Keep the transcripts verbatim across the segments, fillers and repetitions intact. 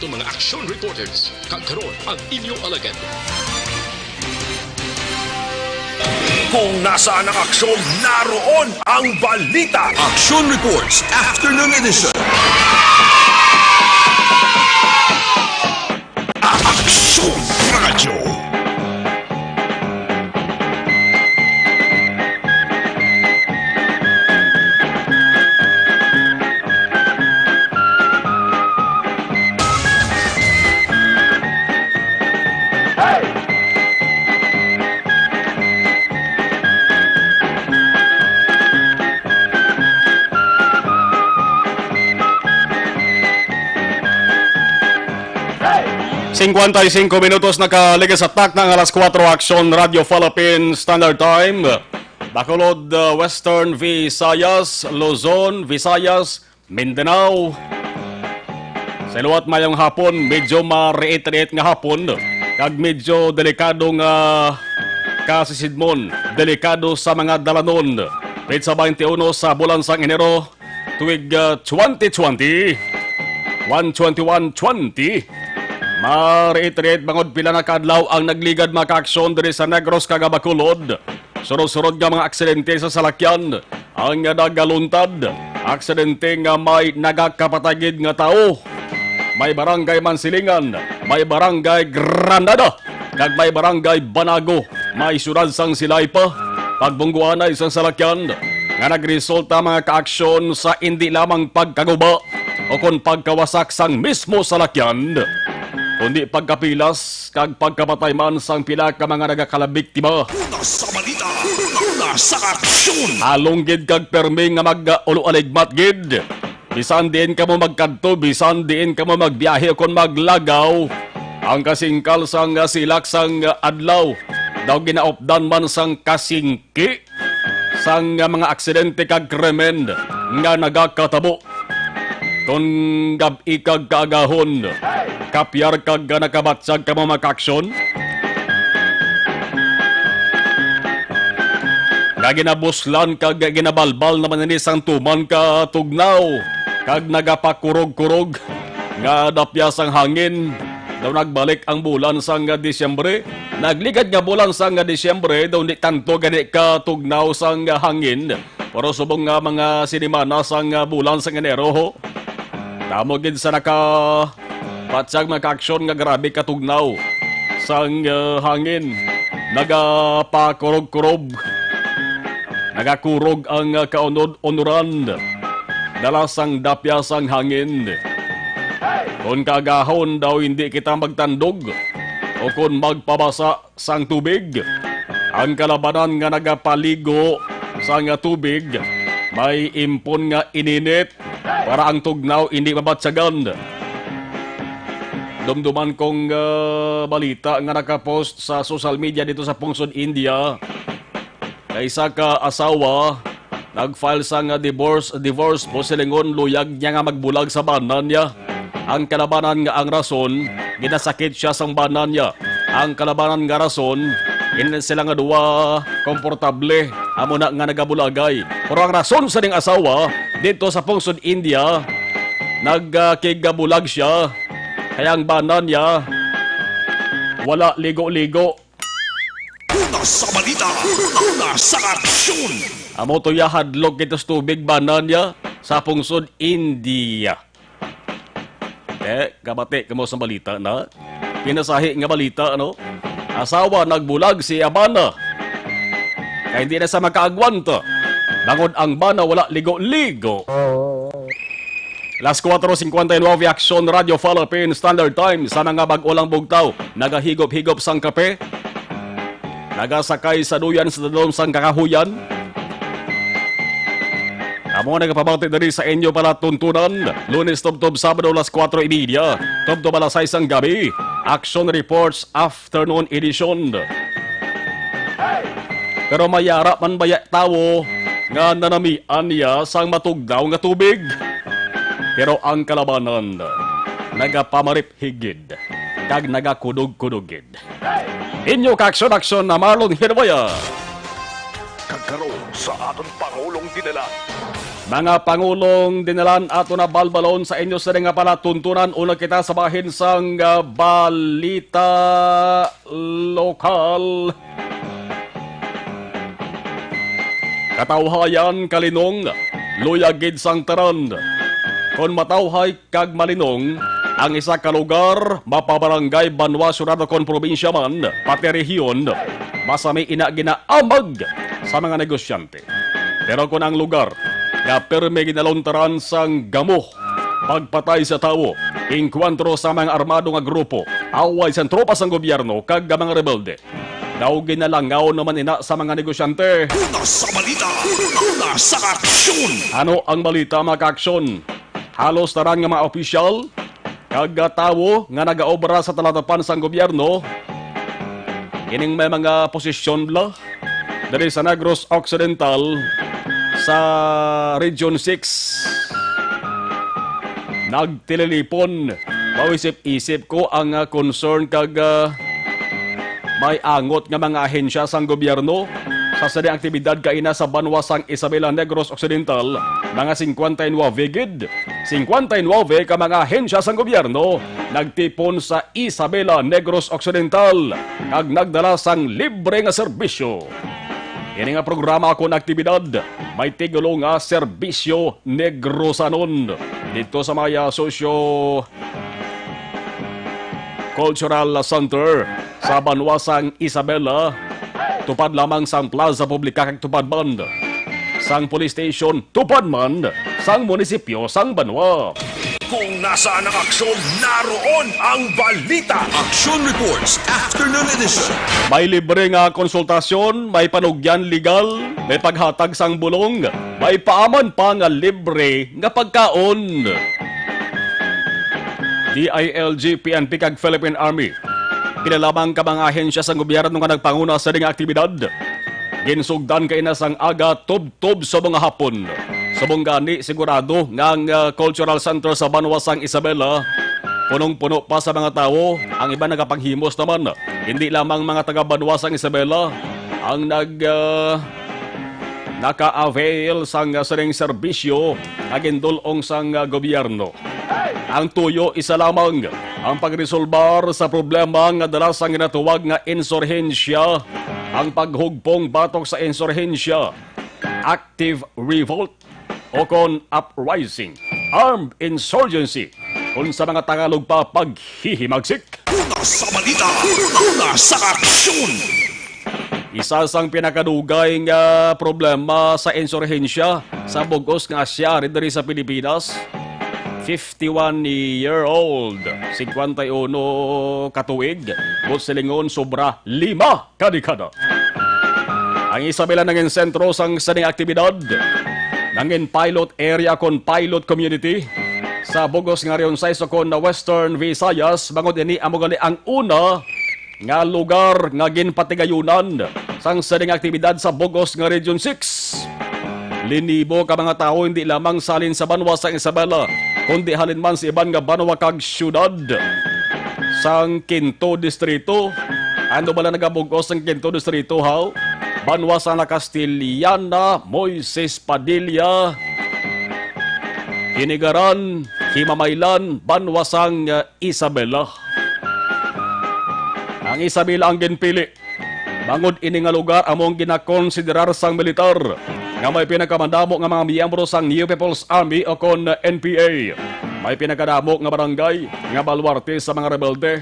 Mga action reporters, kag karon ang inyo alagad. Kung nasaan ang aksyon, naroon ang balita. Action Reports Afternoon Edition. Action Radio. Cincuenta y cinco minutos nakaligid sa takna nga alas kuwatro. Action Radio Philippines Standard Time. Bacolod, uh, Western Visayas, Luzon, Visayas, Mindanao. Sa liwat, mayong hapon, medyo mariit-riit nga hapon, kag medyo delikado nga kasisidmon, delikado sa mga dalanon. Petsa twenty-one sa bulan sang Enero, tuig, ah, twenty twenty, one twenty-one twenty. Mariit-riit bangod pila na ka adlaw ang nagligad, mga kaaksyon, diri sa Negros kag Bacolod. Surod-surod nga mga aksidente sa salakyan ang nagaluntad. Aksidente nga may nagakapatay gid nga tawo. May barangay Mansilingan, may barangay Granada, kag may barangay Banago, may siyudad sang Silay pa. Pagbungguanay sang salakyan nga nagresulta, mga kaaksyon, sa indi lamang pagkaguba o kon pagkawasak sang mismo salakyan, kundi pagkapilas kag pagkapatay man sang pila ka mga nagakalabiktima. Una sa balita, una sa aksyon. Halong gid kag permi nga mag-ulo-aligmat gid. Bisan diin kamo magkadto, bisan diin kamo magbiyahe kon maglagaw, ang kasingkal sang silak sang adlaw daw ginaupdan man sang kasingki sang mga aksidente kag krimen nga nagakatabo. Kon gab-i kag kaagahon, kapyar kag nakabatyag kamo, mga kaaksyon, nga ginabuslan kag ginabalbal naman ini sang tuman ka tugnaw kag nagapakurog-kurog nga dapya sang hangin. Daw nagbalik ang bulan sang Disyembre. Nagligad nga bulan sang Disyembre, daw di tanto gani ka tugnaw sang hangin. Pero subong nga mga sinimana sang, ah, bulan sang Enero, ho, tamo gid sa nakapatyag, mga kaaksyon, nga grabe katugnaw sang, ah, hangin. Nagapakurog-kurob. Nagakurog ang, ah, kaunod-unuran. Dala sang dapya sang hangin. Kon kaagahon daw hindi kita magtandog o kon magpabasa sang tubig. Ang kalabanan nga nagapaligo sang tubig, may impon nga ininit para ang tugnaw indi mabatyagan. Dumduman kong, ah, balita nga nakapost sa social media dito sa pungsod India. Kay isa ka asawa nag-file sang divorce, divorce, posilingon luyag niya nga magbulag sa bana niya. Ang kalabanan nga ang rason, ginasakit siya sang bana niya. Ang kalabanan nga rason, hindi sila nga duwa komportable, amo na nga nagabulagay. Pero ang rason sa ning asawa, dito sa pungsod India, nagkigabulag siya. Kaya ang bana niya, wala ligo-ligo. Una sa balita, una sa aksyon. Amo to ya, hadlok gid to sa tubig, bana niya, sa pungsod India. Eh, kabati kamo sa balita na? Pinasahi nga balita, no? Asawa nagbulag si abana. Kay hindi na sa makaagwanta. Bangod ang bana wala ligo-ligo. Las kuwatro singkwenta y nuebe, Aksyon Radio Philippine Standard Time. Sa mga bag-o lang bugtaw, nagahigop-higop sang kape, nagasakay sa duyan sa dalom sang kakahuyan. Amo nagapabati diri sa inyo palatuntunan, Lunes tubtob Sabado, las kuwatro y media, tubtob alas sais sang gabi. Action Reports Afternoon Edition. Pero may ara man baya tawo nga nanamian niya sang matugnaw nga tubig? Pero ang kalabanan nagapamarip higid kag nagakudog-kudog gid. Inyo ka-aksyon-aksyon na Marlon Hirbaya. Kag karon sa aton Pangulong Dinalan. Mga pangulong dinalan, ato na balbalon sa inyo sini nga palatuntunan. Una kita sa bahin sang, ah, balita lokal. Katawhayan, kalinong, luyag gid sang tanan. Kon matawhay kag malinong ang isa ka lugar, mapabarangay, banwa, syudad, o kon probinsya man, pati rehiyon, masami ina ginaamag sa mga negosyante. Pero kon ang lugar nga pirme ginaluntaran sang gamo, pagpatay sa tawo, engkwentro sa mga armado nga grupo, away sang tropa sang gobyerno kag mga rebelde, daw ginalangaw naman ina sa mga negosyante. Una sa balita, una sa aksyon. Ano ang balita, mga kaaksyon? Halos tanan nga mga opisyal kag, ah, tawo nga nagaobra sa talatapan sang gobyerno, ining may mga posisyon bala diri sa Negros Occidental, sa Region six, nagtililipon. Maisip-isip ko ang, ah, concern kag, ah, may angot nga mga ahensya sang gobyerno sa sining aktibidad kaina sa banwa sang Isabela, Negros Occidental. Mga singkwenta y nuebe gid, singkwenta y nuebe ka mga ahensya sang gobyerno nagtipon sa Isabela, Negros Occidental, kag nagdala sang libre nga serbisyo. Ini nga programa kon aktibidad may titulo nga Serbisyo Negrosanon didto sa may, ah, Socio Cultural Center sa banwa sang Isabela. Tupad lamang sang Plaza Publica kag tupad man sang police station, tupad man sang munisipyo sang banwa. Kung nasaan ang aksyon, naroon ang balita. Aksyon Reports, Afternoon Edition. May libre nga konsultasyon, may panugyan legal, may paghatag sang bulong, may paaman pa nga libre nga pagkaon. D I L G, P N P, kag Philippine Army. Pila lamang ka mga ahensya sang gobyerno nga nagpanguna sa sining aktibidad. Ginsugdan kaina sang aga tubtob sa mga hapon. Subong gani, sigurado nga ang, ah, Cultural Center sa banwa sang Isabela punong-puno pa sa mga tawo. Ang iban nagapanghimos naman. Hindi lamang mga taga-banwa sang Isabela ang nag, ah, naka-avail sang, ah, sining serbisyo nga gindul-ong sang, ah, gobyerno. Ang tuyo isa lamang, ang pagresolbar sa problema nga dala sang ginatawag nga insurhensya, ang paghugpong batok sa insurhensya, active revolt, o kon uprising, armed insurgency, kon sa mga Tagalog pa, paghihimagsik. Una sa balita, una sa aksyon. Isa sang pinakadugay nga problema sa insurhensya sa bug-os nga Asya ari diri sa Pilipinas, fifty-one-year-old, singkwenta y uno ka tuig, buot silingon sobra lima ka dekada. Ang Isabela nangin sentro sang sining aktibidad, nangin pilot area kon pilot community sa bug-os nga Region sais o kon na Western Visayas, bangod ini amo gali ang una nga lugar nga ginpatigayunan sang sining aktibidad sa bug-os nga Region six. Linibo ka mga tawo hindi lamang sa halin sa banwa sang Isabela, kundi halin man sa iban nga banwa kag syudad sang Quinto Distrito. Ano bala nagabug-os sang Quinto Distrito, haw? Banwa sang La Castellana, Moises Padilla, Hinigaran, Himamaylan, banwa sang, uh, Isabela. Ang Isabela ang ginpili. Bangod ini nga lugar amo ang ginakonsiderar sang militar nga may pinakamadamo nga mga miyembro sang New People's Army o kon N P A. May pinakadamo nga barangay nga baluarte sa mga rebelde.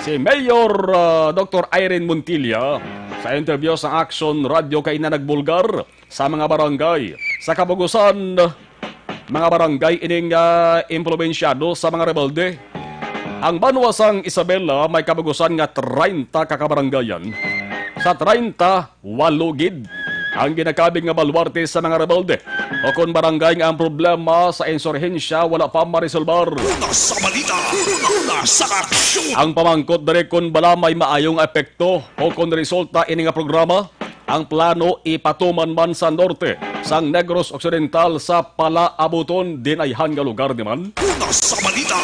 Si Mayor, ah, Doktor Irene Montilla, sa interview sa Action Radio, kaina nagbulgar sa mga barangay sa kabug-usan. Mga barangay ining, ah, impluwensyado sa mga rebelde. Ang banwa sang Isabela may kabug-usan nga treinta ka kabarangayan. Sa treinta, walo gid ang ginakabig nga baluarte sa mga rebelde o kon barangay nga ang problema sa insurhensya wala pa maresolbar. Una sa balita, una sa aksyon. Ang pamangkot diri kon bala may maayong epekto o kon resulta ini nga programa, ang plano ipatuman man sa norte sang Negros Occidental sa palaabuton dinayhan nga lugar ni man. Una sa balita,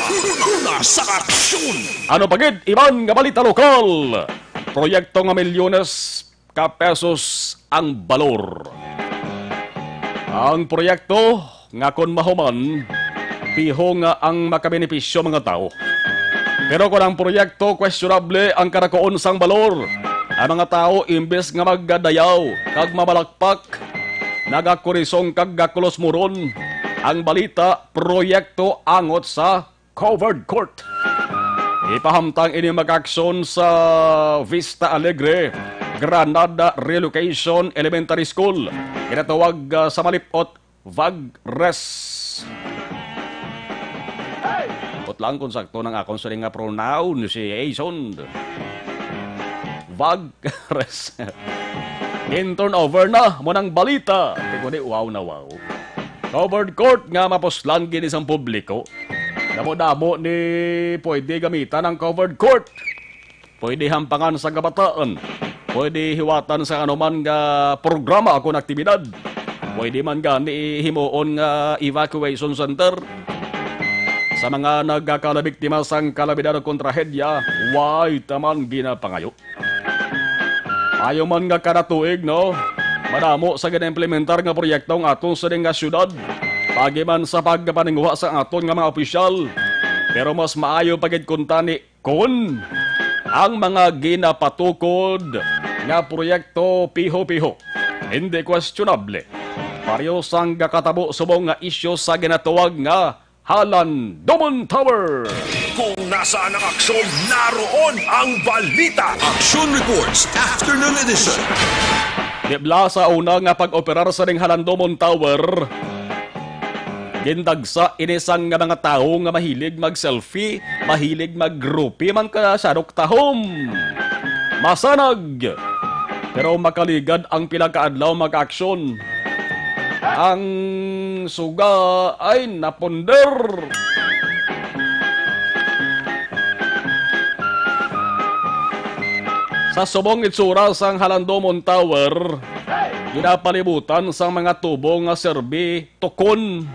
una sa aksyon. Ano pa gid iban nga balita lokal? Proyekto nga milyones ka pesos ang balor. Ang proyekto nga kon mahuman, piho nga ang makabenepisyo mga tawo. Pero kon ang proyekto questionable ang karakuon sang balor, ang mga tawo imbes nga magadayaw kag mabalakpak, nagakurisong kag gakulos muron ang balita, proyekto angot sa covered court. Ipahamtang ini mag-aksyon sa Vista Alegre, Granada Relocation Elementary School. Ginatawag, ah, sa malipot, VAGRES. Ambot lang kung sakto nang akon siling nga pronoun si Jason. VAGRES. In turnover na mo nang balita. Di ko ni wow na wow. Covered court nga mapuslan gini sang publiko. Damo-damo ni pwede gamitan ang covered court. Pwede hampangan sa kabataan. Pwede hiwatan sa anuman nga programa o kon aktibidad. Pwede man gani himuon nga evacuation center. Sa mga nagkakalabiktima sang kalamidad o kon trahedya, way taman ginapangayo. Ayo man nga kada tuig, no? Madamo sa ginaimplementar nga proyekto ang aton sining nga syudad. Pagi man sa pagpaninguha sa aton nga mga opisyal. Pero mas maayo pa gid kuntani kon ang mga ginapatukod nga proyekto piho-piho, hindi questionable. Pareho sang gakatabo subong nga isyu sa ginatawag nga Halandomon Tower. Kung nasaan ang aksyon, naroon ang balita. Action Reports, Afternoon Edition. Dibla sa una nga pag-operar sa ning Halandomon Tower, gindagsa ini sang nga mga tawo nga mahilig mag-selfie, mahilig mag-groupie man ka sa tahom. Masanag! Pero makaligad ang pila ka adlaw mag-aksyon. Ang suga ay napunder. Sa subong itsura sang Halandomon Tower, ginapalibutan sang mga tubo nga serbi tukon.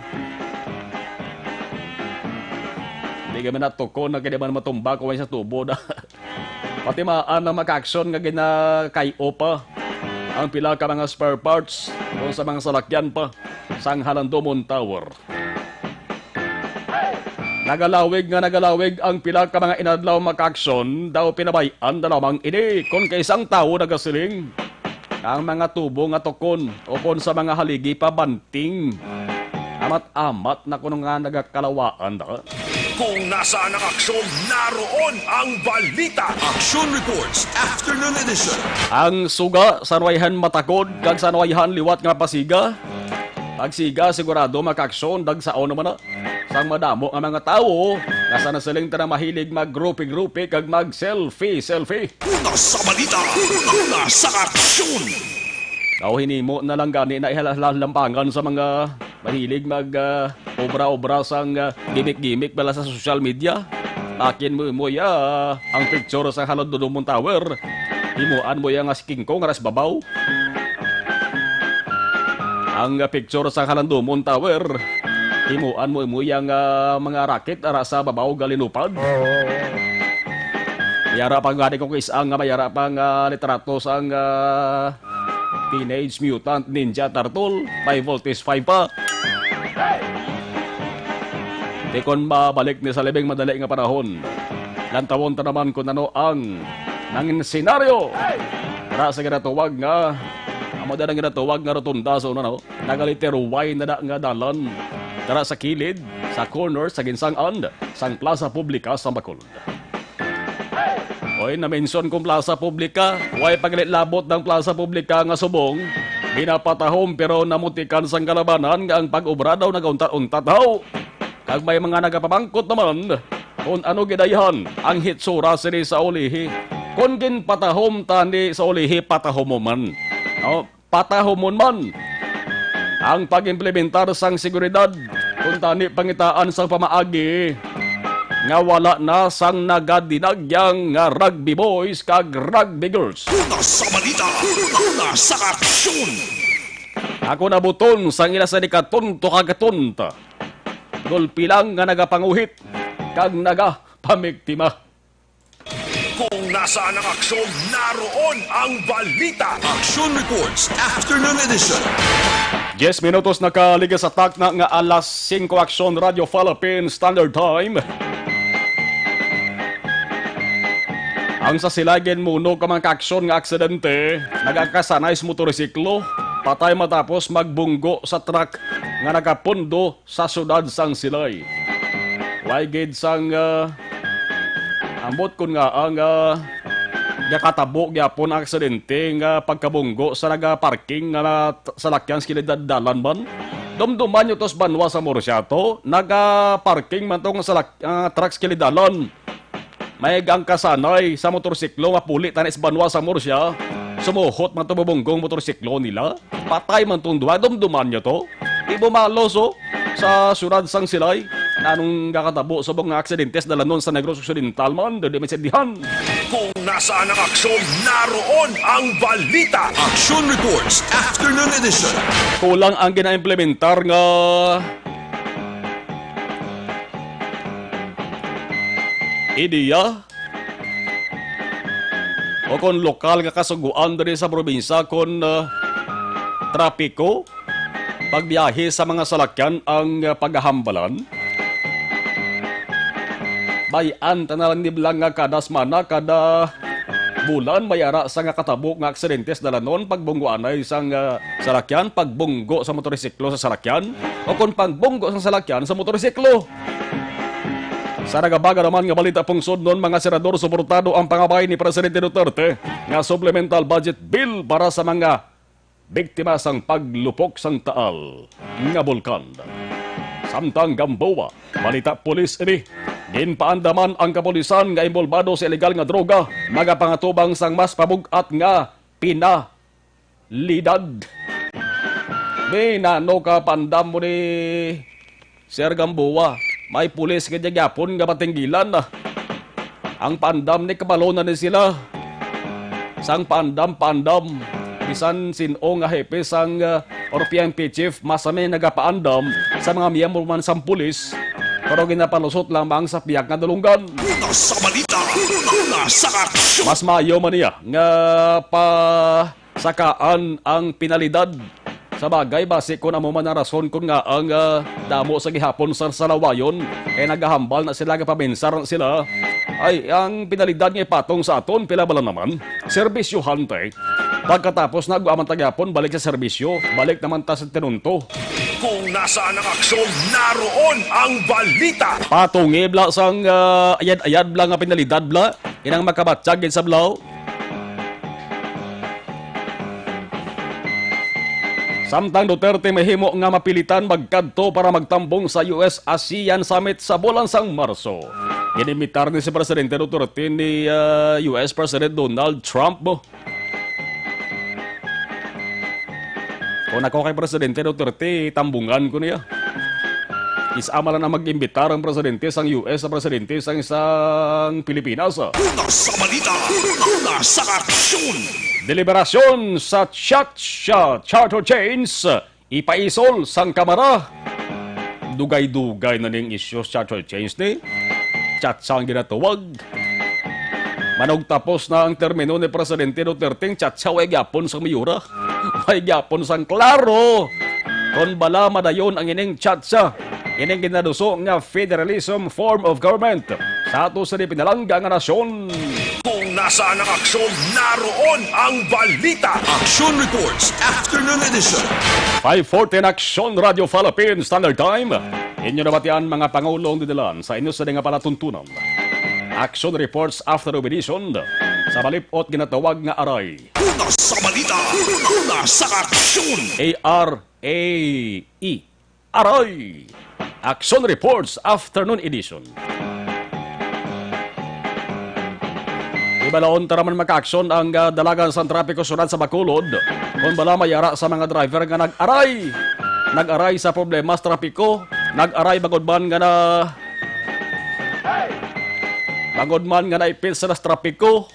Di kami na tukon na kaya man matumba kung may sa tubo na. Pati maan ang mga aksyon nga ginakay-o pa ang pila ka mga spare parts kung sa mga salakyan pa sang Halandomon Tower. Nagalawig nga nagalawig ang pila ka mga inadlaw makaaksyon, daw pinabay-an na lamang ini kon kay isang tawo nagasiling nga ang mga tubo nga tukon o kon sa mga haligi pa banting. Amat-amat na kuno nga nagakalawaan da. Kung nasaan ang aksyon, naroon ang balita. Action Reports, Afternoon Edition. Ang suga sa nuwayhan matakod kag sa nuwayhan liwat nga pasiga. Pagsiga, sigurado makaaksyon, dagsaon naman na. Sang madamo nga mga tawo, nasa nasiling ta na mahilig mag-groupie-groupie kag mag-selfie-selfie. Una sa balita, una sa aksyon. Daw hinimo na lang gani na ihalahlampangan sa mga mahilig mag, ah, obra-obra sang, ah, gimik-gimik bala sa social media. Akin mo, mo ya, ang picture sa Halandomon Tower. Himuan mo ya nga si King Kong nga nasa babaw. Ang picture sa Halandomon Tower. Himuan mo, mo ya nga mga raket ara sa babaw galinupad. Yara pa gani ko kis ang nga mayara pa nga litrato sang, ah, Teenage Mutant Ninja Turtle, may Voltes five pa. Di kon mabalik ni sa libing madali nga panahon, lantawon ta naman kung ano ang nangin senaryo. Para sa ginatawag nga, amo da ang ginatawag nga rotunda sa una, no? Nagaliter Y na da nga dalan. Dara sa kilid, sa corner, sa ginsang-an, sang Plaza Publica sa Bacolod. Oy, na-mention kong Plaza Publica, way paglit labot ng Plaza Publica nga subong, ginapatahom pero namutikan sang kalabanan nga ang pag-obra daw nagauntat-untat daw. Kag may mga nagapamangkot naman kung ano gidayhan ang hitsura sini sa ulihi. Kung ginpatahom tani sa ulihi, patahom mo man. No? Patahomon man ang pag-implementar sang seguridad, kung tani pangitaan sang pamaagi nga wala na sang nagadinagyang nga rugby boys kag rugby girls. Una sa balita, una sa aksyon. Ako nabuton sang ila sa di katunto kag katunta. Gulpi lang nga nagapanguhit kag nagapamiktima. Kung nasaan ang aksyon, naroon ang balita. Action Reports, Afternoon Edition. Diyes minutos nakaligas sa takna nga alas singko, Aksyon Radyo Philippine Standard Time. Ang sa sila ginmuno ka mga kaaksyon nga aksidente, nagakasanay sa motorsiklo, patay matapos magbunggo sa truck nga nagapundo sa siyudad sang Silay. Way gid sang, ah, ambot kon nga ang, ah, gakatabo gyapon ang aksidente nga pagkabunggo sa nagaparking nga na-, salakyan sa kilid dalan man. Dumduman nyo to sa banwa sa Murcia to, nagaparking man to nga salak-, ah, truck sa kilid dalan. May gangkasanay sa motorsiklo nga puli tani sa banwa sa Murcia, sumuhot man to bubunggong motorsiklo nila. Patay man tong duha, dumduman nyo to. Di bumalos, oh, sa siyudad sang Silay. Anong gakatabo sa mga aksidente sa dalanon sa Negros Occidental man, dili maintindihan. Kung nasaan ang aksyon, naroon ang balita. Action Reports, Afternoon Edition. Kulang ang ginaimplementar nga ideya o kon lokal nga kasugoan diri sa probinsya kon, ah, trapiko, pagbiyahe sa mga salakyan ang, ah, pagahambalan. Bay-an ta na lang ni bala nga kada semana, kada bulan may ara sa nga katabo nga aksidente sa dalanon, pagbunggo anay sang, ah, salakyan, pagbunggo sa motorsiklo sa salakyan, o kon pagbunggo sa salakyan sa motorsiklo. Sa nagabaga naman nga balita, pungsod nun, mga senador, suportado ang pangabay ni Presidente Duterte nga supplemental budget bill para sa mga biktima sang paglupok sang taal nga bulkan. Samtang Gamboa, balita pulis ini, ginpaandaman ang kapulisan nga involbado sa iligal nga droga, magapangatubang sang mas pabug-at nga pinalidad. May nano ka pandam mo ni Sir Gamboa, may pulis nga gyapon nga matinggilan. Ang paandam ni kabalo na ni sila. Sang paandam-paandam, bisan sin-o nga hepe sang, uh, or P N P chief, masami nagapaandam sa mga miyembro man sang pulis, pero ginapalusot lamang sa piyak nga dulunggan. Una sa balita, una sa aksyon. Mas maayo man niya nga pa sakaan ang penalidad. Sa bagay, basi kon amo man ang rason kon ngaa ang, ah, damo sa gihapon sa salawayon, kay nagahambal na sila, gapaminsar na sila. Ay, ang penalidad nga ipatong sa aton, pila bala naman? Serbisyohante. Pagkatapos na, guaman ta gyapon, balik sa serbisyo, balik naman ta sa tinunto. Kung nasaan ang aksyon, naroon ang balita. Patungi bala sang, ah, ayad-ayad bala nga penalidad bala, inang makabatyag gid sa balaw. Samtang Duterte mahimo nga mapilitan magkadto para magtambong sa U S ASEAN Summit sa bulan sang Marso. Ginimitar ni si Presidente Duterte ni, ah, U S President Donald Trump. Kung ako kay Presidente Duterte, tambungan ko niya. Isa man lang ang mag-imbitar ang presidente sang U S sa presidente sang isang Pilipinas. Una sa balita, una sa aksyon. Deliberasyon sa Chacha charter change, ipaisol sang Kamara. Dugay-dugay na ning isyu sa charter change ni. Chacha ang ginatawag. Manugtapos na ang termino ni Presidente Duterte, ang chacha way gyapon sang mayora. Way gyapon sang klaro kon bala madayon ang ining chacha, ining ginaduso nga federalism form of government sa ato sa pinalangga nga nasyon. Kung nasaan ang aksyon, naroon ang balita. Action Reports, Afternoon Edition. Five forty na Aksyon Radyo Philippine Standard Time. Inyo nabatian, mga pangulong didilan sa inyo sa nga palatuntunan. Action Reports Afternoon Edition. Sa malip-ot ginatawag nga Aray. Una sa balita, una sa aksyon. A R A E. Aray! Action Reports Afternoon Edition. Ibalaon ta naman makaaksyon ang, ah, dalagan sang trapiko sa syudad sa Bacolod. Kung bala may ara sa mga driver nga nag-aray. Nag-aray sa problema sa trapiko. Nag-aray bangod man nga na, bangod man nga naipit sila sa trapiko.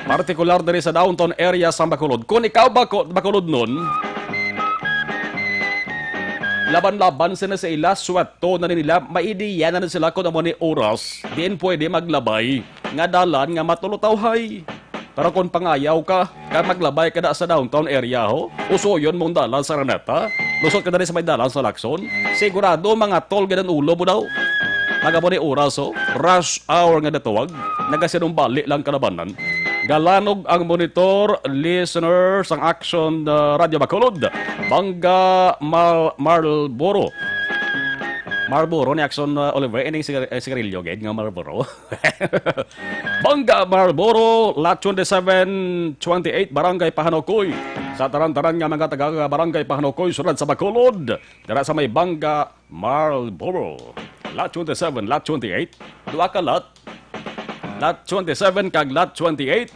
Partikular diri sa downtown area sa Bacolod. Kung ikaw Baco-, Bacolodnon, laban-laban sila sa ila, sweldo na nila, may ideya na sila kung amo ni oras, diin pwede maglabay. nga dalan nga matulotawhay. Pero kung pangayaw ka, kag maglabay ka na sa downtown area, ho, usuyon mong dalan sa Araneta, lusot ka diri sa may dalan sa Lacson, sigurado mga tol gid ang ulo mo daw. Nagabo ni oras, ho, rush hour nga natawag, nagasinumbali lang kalabanan. Galanog ang monitor, listener sang Action, uh, Radio Bacolod, Bangga Mar-, Marlboro. Marlboro ni Action, uh, Oliver, ining sigar-, eh, sigarilyo, gid nga Marlboro. Bangga Marlboro, Lot twenty-seven, twenty-eight, Barangay Pahanokoy. Sa tanan-tanan nga mga taga Barangay Pahanokoy, sulod sa Bacolod, dira sa may Bangga Marlboro. Lot twenty-seven, Lot twenty-eight, duha ka lot. Lot twenty-seven kag Lot twenty-eight.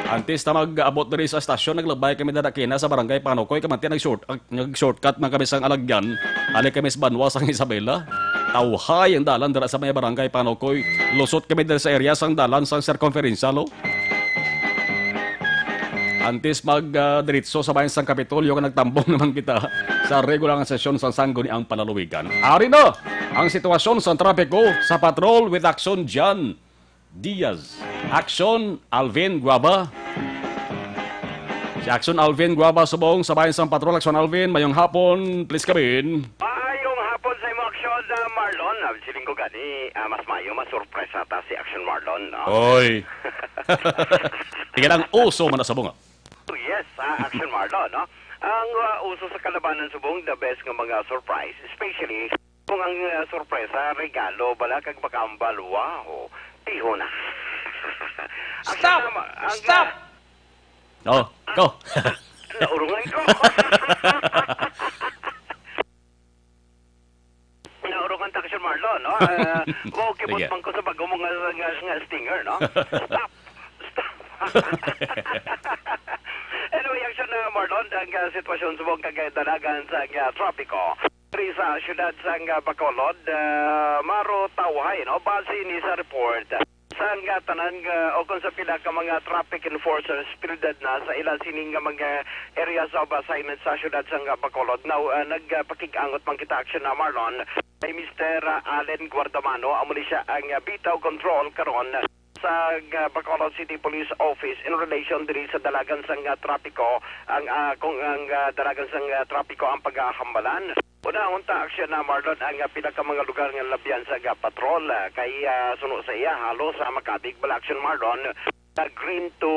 Antes ta mag-abot diri sa estasyon, naglabay kami dira kina sa Barangay Pahanokoy, kamanti nag-short, nag-shortcut man kami sang alagyan. Ali kami sa banwa sang Isabela. Tawhay ang dalan dira sa may Barangay Pahanokoy. Lusot kami dira sa area sang dalan sang circumferential, oh. Antes mag, ah, diretso sa bayan sang Kapitolyo, nga nagtambong naman kita sa regular nga sesyon sang Sangguniang Panlalawigan. Ari na ang sitwasyon sa trapiko sa Patrol with Action John Diaz. Action, Alvin Guava. Si Action Alvin Guava subong sa bayan sang Patrol. Action Alvin, mayong hapon, please come in. Maayong hapon sa imo, Action, ah, Marlon. Ah, siling ko gani, ah, mas maayo masurpresa ta si Action Marlon, no? Oy. Sige lang, uso man na sa bunga. Oh, yes, ah, Action Marlon, no? Ang, ah, uso sa kalabanan subong the best nga mga surprise, especially kung ang, ah, sorpresa, regalo, bala kag makahambal. Wow! Tiho na. Ang Stop! sinama-, ang, Stop! ah, Oh, go. Naurungan ko. Naurungan ta, Action Marlon, no? Ah, wow, kibot Sige. man ko sa bago mo nga, nga, nga stinger, no? Stop! Stop! Anyway, Action, ah, Marlon, ang, ah, sitwasyon subong kag dalagan sa, ah, trapiko. Diri sa siyudad sang, ah, Bacolod, ah, marutawhay, no? Base ni sa report sang, ah, tanan nga, o kung sa pila ka mga traffic enforcers, pildad na sa ila sining nga mga areas of assignment sa siyudad sang, ah, Bacolod. Now, ah, nagpakig-angot man kita, Action na, Marlon, kay Mister, ah, Allen Guardamano, amo ni siya ang, ah, bitaw control karon sa, ah, Bacolod City Police Office in relation diri sa dalagan sang, ah, trapiko, ang, ah, kung ang, ah, dalagan sang, ah, trapiko ang pagahambalan. Unahon ta, Action na, Marlon, ang, ah, pila ka mga lugar nga labyan sa, ah, patrol, ah, kay, ah, suno sa iya, halos, ah, makabig bala, Action Marlon, ah, green to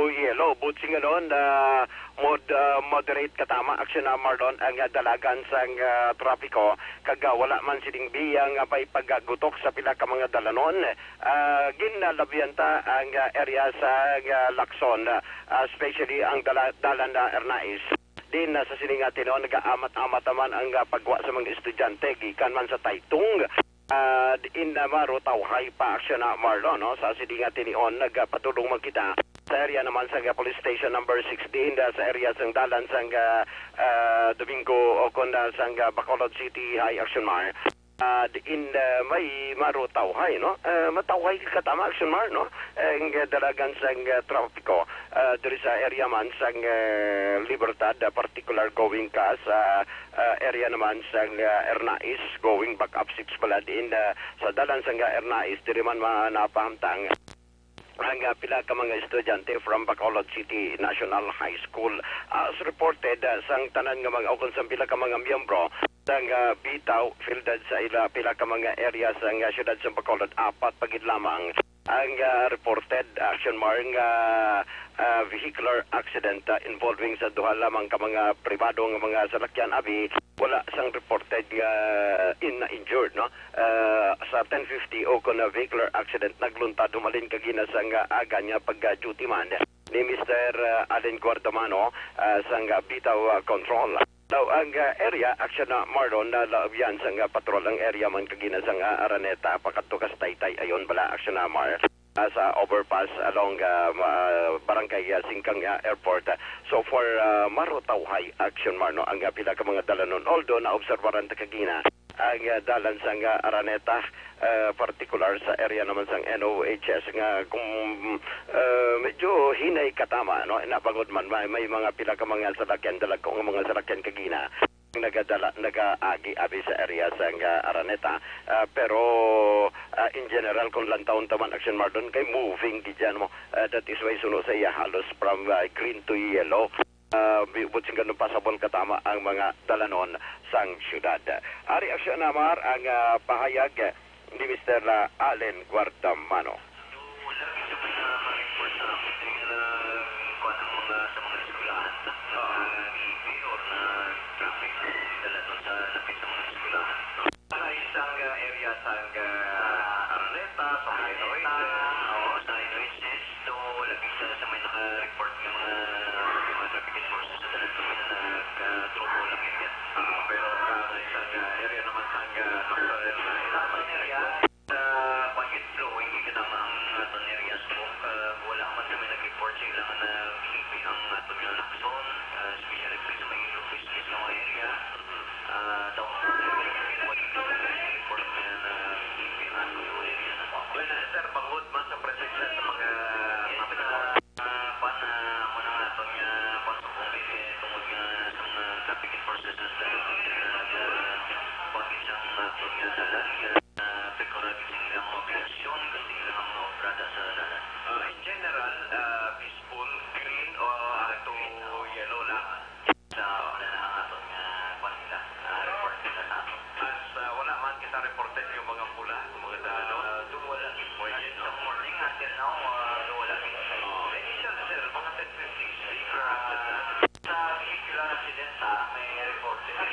yellow. Buot silingon, ah, mod-, ah, moderate katama, Action na, Marlon, ang, ah, dalagan sang, ah, trapiko, kag, ah, wala man sining biyang, ah, may pagagutok sa pila ka mga dalanon. Ah, ginalabyan ta ang, ah, area sa, ah, Lacson, ah, especially ang dala-, dalan na Arnaiz. Din, ah, sa sini nga tinuon, nagaamat-amat naman ang, ah, pagwa sa mga estudyante gikan man sa Taytong. Ah, diin na marutawhay pa, Action na, Marlon, no? Sa sini nga tinuon, nagpadulong man kita sa area naman sa, ah, Police Station Number Six, diin, ah, sa area sang dalan sang, ah, ah, Domingo o kon, ah, sang, ah, Bacolod City High, Action Mar. Ah, diin, ah, may marutawhay, no? Ah, matawhay ka tama, Action Mar, no? Ang, ah, dalagan sang, ah, trapiko, ah, diri sa area man sang, ah, Libertad, ah, particular going ka sa, ah, area naman sang, ah, Arnaiz, going back up Six Balad in, ah, sa dalan sang, ah, Arnaiz, diri man ma-, napahamtang ang, ah, pila ka mga estudyante from Bacolod City National High School. As reported, ah, sang tanan nga mga, o kung sang pila ka mga miyembro sang, ah, bitaw, fielded sa ila pila ka mga area sang, ah, siyudad sa Bacolod, apat pa gid lamang ang, ah, reported, Action Mar, nga, ah, vehicular accident, ah, involving sa duha lamang ka mga pribado nga mga salakyan. Abi, wala sang reported nga in-, na injured, no? Ah, sa ten fifty o kon vehicular accident, nagluntad humalin kagina sang aga niya pag-duty man ni Mister, ah, Allen Guardamano, ah, sang, ah, bitaw, ah, control. Now, ang, ah, area, Action na, Marlon, na laabyan sang, ah, patrol ang area man kagina sang, ah, Araneta, pakadto ka sa Taytay, ayon bala, Action na, Mar, ah, sa overpass along, ah, ma-, Barangay, ah, Singkang, ah, Airport. So far, ah, marutawhay, Action Mar, no, ang, ah, pila ka mga dalanon. Although naobserbaran ta kagina ang, ah, dalan sang, ah, Araneta, ah, partikular sa area naman sang N O H S nga kung, ah, medyo hinay katama, no, nabangod man may, may mga pila ka mga salakyan, dalagko nga mga salakyan kagina. nagadala, nagaagi abi sa area sang, ah, Araneta. Ah, pero, ah, in general, kung lantawon ta man, Action Mardon, kay moving gid yan mo. Ah, that is why suno sa iya halos from, ah, green to yellow. Ah, bi-, buot sing ganun, pasabol katama ang mga dalanon sang syudad. Ari, Action Amar, ang, ah, pahayag ni Mister, ah, Allen Guardamano. Sa isang, ah, area sa, ah, Araneta, sa Araneta, oo, sa Araneta, do, labing sa, sa may naka-report nga mga, mga traffic enforcers sa tanan kami na nag-, ah, trouble ang area. Ah, pero, ah, sa isang, ah, area naman sa, ah, Lacson area, sa quiet flowing, kita ang aton area, so, ah, wala man kami nag-report sa ilang na ang aton nga Lacson, ah, especially sa may Ilocos East nga area. Ah, daw, report nga na, ah, sir, bangod man sa presensya sa mga, mga, ah, pan, ah, mo na nga aton nga pansubong, eh, tungod nga sa mga traffic enforcers sa, ah, pati sa mga aton nga dalan, ah, pagkurag sa ilang mga obligasyon, kasi ilang mga obrada sa dalan. Ah, in general, ah, peaceful, green, o ato yellow lang. Sa, wala na ang aton nga kwan nila, ah, report nila sa aton. As, ah, wala man kita reported yung mga pula, yung mga dalanon. Ah, do wala. Sa morning until now, ah, do wala. Oh. Initial, sir, mga ten fifty. Ah, sa vehicular accident, ah, may reported. Ah,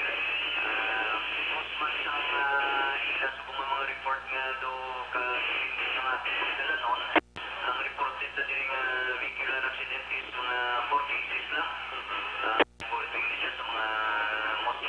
most man sang, ah, ila sa mga, mga report nga do ka sa mga dalanon. Ang reported sa diri nga vehicular accident is mga four cases lang. Ah, four cases sa mga most.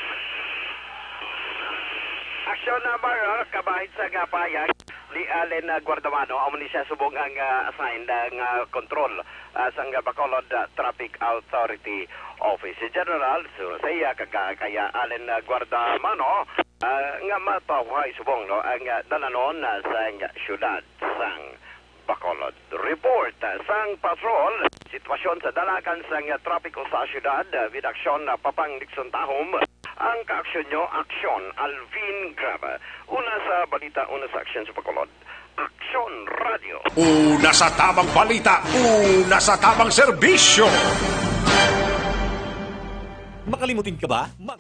Action number, ah, kabahin sa nga pahayag ni Allen, ah, Guardamano, amo ni siya subong ang, ah, assigned, ah, nga control, ah, sang Bacolod, ah, Traffic Authority Office. Si General, so, sa iya, kag, ah, kaya Allen, ah, Guardamano, ah, nga matawahay subong, no, ang, ah, dalanon, ah, sang syudad sang Bacolod. Report, ah, sang patrol, sitwasyon sa dalagan sang, ah, trapiko sa syudad, ah, with action, ah, Papang Nixon Tahom, ang kaaksyon nyo, Aksyon Alvin Graba. Una sa balita, una sa aksyon sa Bacolod, Aksyon Radio. Una sa tamang balita, una sa tamang serbisyo. Makalimutin ka ba? Mag-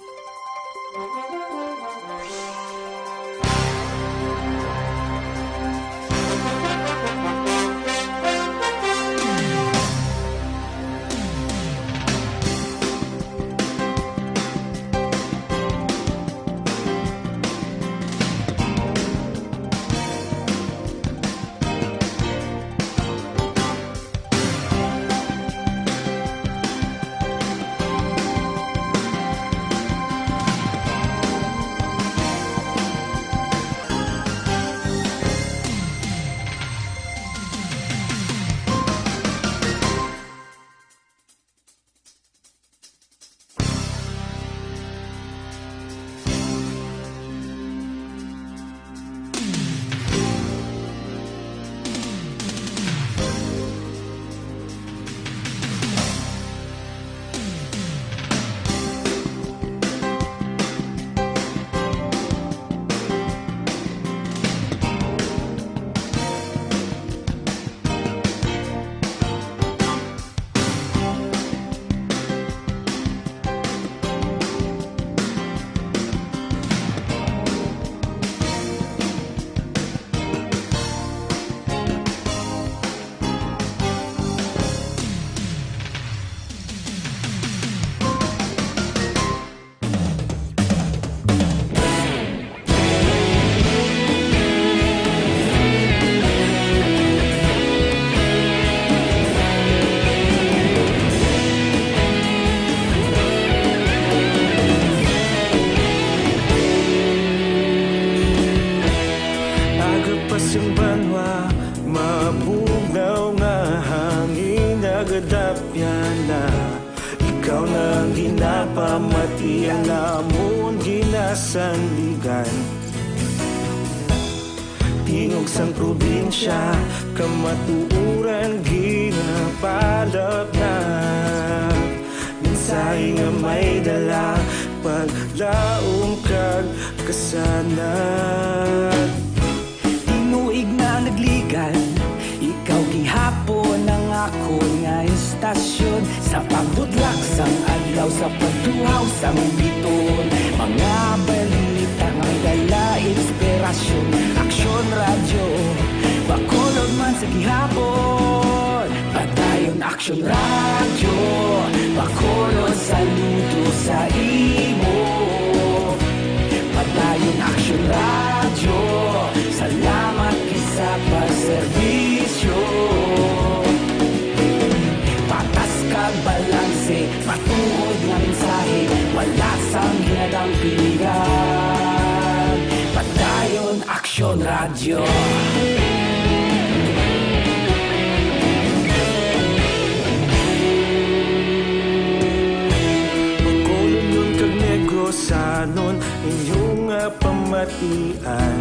Agapas ang banwa, mabugnaw nga hangin, nagadapyan na. Ikaw na ang ginapamati, ang amon ginasandigan. Tingog sang probinsya, kamatuoran ginapalapnap. Mensahe nga may dala, Paglaom kag kasanag. Tinuig na nagligan, ikaw gihapon ang akon nga istasyon. Sa pagbudlak sang adlaw, sa pagtuhaw sang biton, mga balita nga may dala inspirasyon. Aksyon Radyo, Bacolod man sa gihapon. Padayon Aksyon Radyo, Bacolod, saludo sa imo. Padayon Aksyon Radyo, salamat gid sa pagserbisyo. Patas kag balanse, matuod nga mensahe, wala sang ginadampingan. Padayon Aksyon Radyo. Bacolodnon kag Negrosanon, inyo nga pamatian.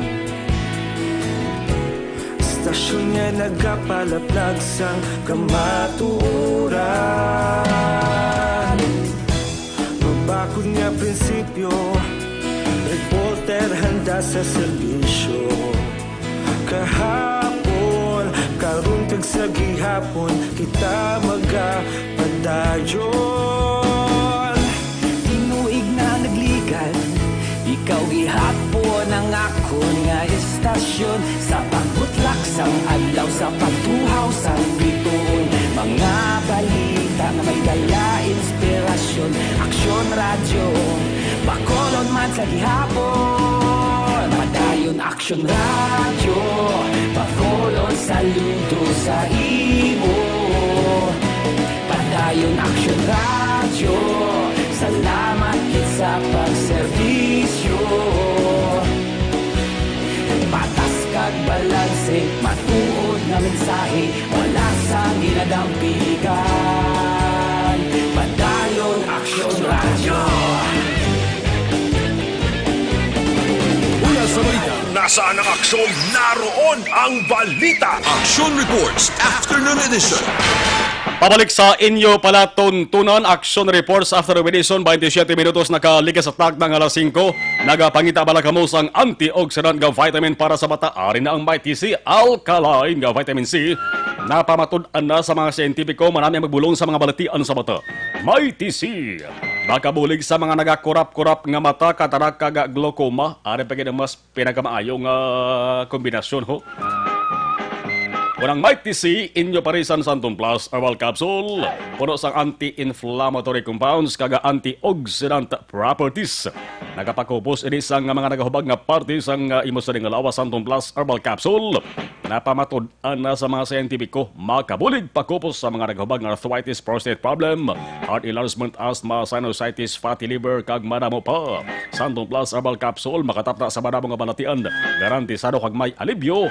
Istasyon nga nagapalaplag sang kamatuoran. Mabakod nga prinsipyo, reporter handa sa serbisyo. Kahapon, karon kag sa gihapon, kita magapadayon. Tinuig na nagligan, ikaw gihapon ang akon nga istasyon. Sa pagbutlak sang adlaw, sa pagtuhaw sang bituon, mga balita nga may dala inspirasyon. Aksyon Radyo, Bacolod man sa gihapon. Padayon Aksyon Radyo, Bacolod, saludo sa imo. Padayon Aksyon Radyo, salamat gid sa pagserbisyo. Patas kag balanse, matuod nga mensahe, wala sang ginadampigan. Padayon Aksyon Radyo. Una sa balita. Nasaan ang aksyon? Naroon ang balita. Action Reports Afternoon Edition. Pabalik sa inyo palatuntunan, Action Reports Afternoon Edition, twenty-seven minutos nakalikas sa takna nga alas singko. Nagapangita bala kamo sang antioxidant nga vitamin para sa bata? Ari na ang Mighty C Alkaline nga vitamin C. Napamatud-an na sa mga siyentipiko, manami ang magbulong sa mga balatian sa bata. Mighty C. Makabulig sa mga nagakurap-kurap nga mata, katarak, kag glaucoma. Ari pa gid ang mas pinakamaayo nga kombinasyon, ho. Unang Mighty C, inyo parisan Santon Plus Herbal Capsule. Puno sang anti-inflammatory compounds kag antioxidant properties. Nagapakupos ini sang mga nagahubag nga parte sang, ah, imo sining nga lawas. Santon Plus Herbal Capsule. Napamatud-an na sa mga siyentipiko, makabulig pakupos sa mga nagahubag nga arthritis, prostate problem, heart enlargement, asthma, sinusitis, fatty liver, kag madamo pa. Santon Plus Herbal Capsule makatapna sa madamo nga balatian. Garantisado kag may alibyo,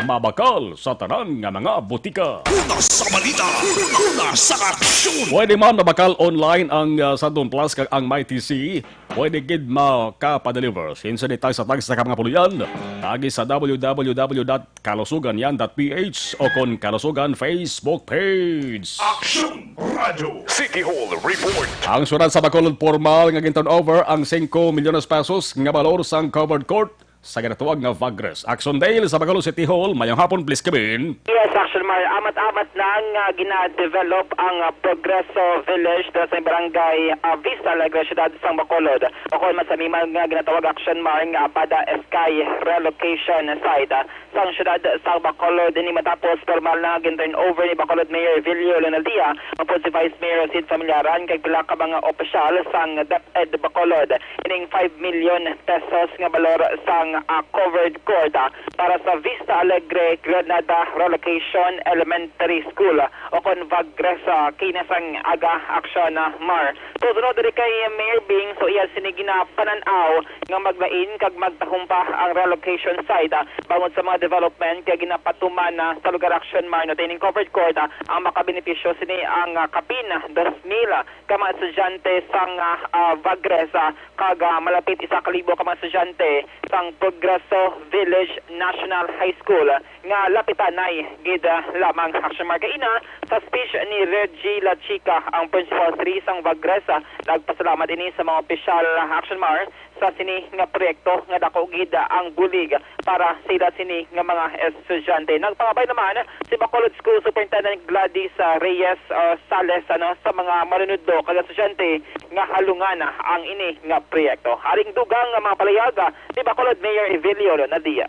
mabakal sa tanan nga mga butika. Una sa balita, una sa aksyon. Pwede man mabakal online ang, ah, Santon Plus kag ang Mighty C. Pwede gid makapadeliver. Sinsa ni tag sa tag sa mga puloy-an. Tagi sa w w w dot kalusugan yan dot p h o kon Kalusugan Facebook page. Aksyon Radyo City Hall Report. Ang syudad sa Bacolod, formal nga gin-turnover ang singko milyones pesos nga balor sang covered court sa ginatawag nga VAGRES. Action Dale sa Bacolod City Hall, mayong hapon, please, Kevin. Yes, Action Mar. Amat-amat na nga gina-develop ang, ah, Progreso Village dira sa barangay, ah, Vista Alegre, siyudad sang Bacolod. Bukod man sa mimal nga ginatawag, Action Mar, nga Abada Sky Relocation Site, ah, sang siyudad sang Bacolod. Ini matapos formal na gin-turn over ni Bacolod Mayor Evilio Leonardia, upod si Vice Mayor Sid Familiaran, kag pila ka mga opisyal sang DepEd Bacolod. Ining five million pesos nga balor sang, ah, covered court, ah, para sa Vista Alegre Granada Relocation Elementary School, ah, o kon VAGRES, ah, kina sang aga, Action, ah, Mar. So, sunod diri kay Mayor Bing, so iya sini ginapanan-aw nga maglain kag magtahom pa ang relocation site, ah, bangod sa mga development kay ginapatuman na sa lugar, Action Mar, no, ining covered court, ah, ang makabenepisyo sini ang, ah, kapin dos mil ka mga estudyante sang, ah, ah, VAGRES, ah, kag, ah, malapit isa ka libo ka mga estudyante sang Progreso Village National High School nga lapitanay gid, ah, lamang, Action Mark. Kaina, sa speech ni Reggie La Chica, ang Principal three sang Vagres, ah, nagpasalamat ini sa mga opisyal, ah, Action Mark, sa sini nga proyekto nga dako gid ang bulig para sa ila sini nga mga estudyante. Nagpangabay naman si Bacolod School Superintendent Gladys, ah, Reyes, ah, Sales, ano, sa mga manunudlo kag estudyante nga halungan ang ini nga proyekto. Haring dugang nga mga palayaga ni Bacolod Mayor Evelio Leonardia.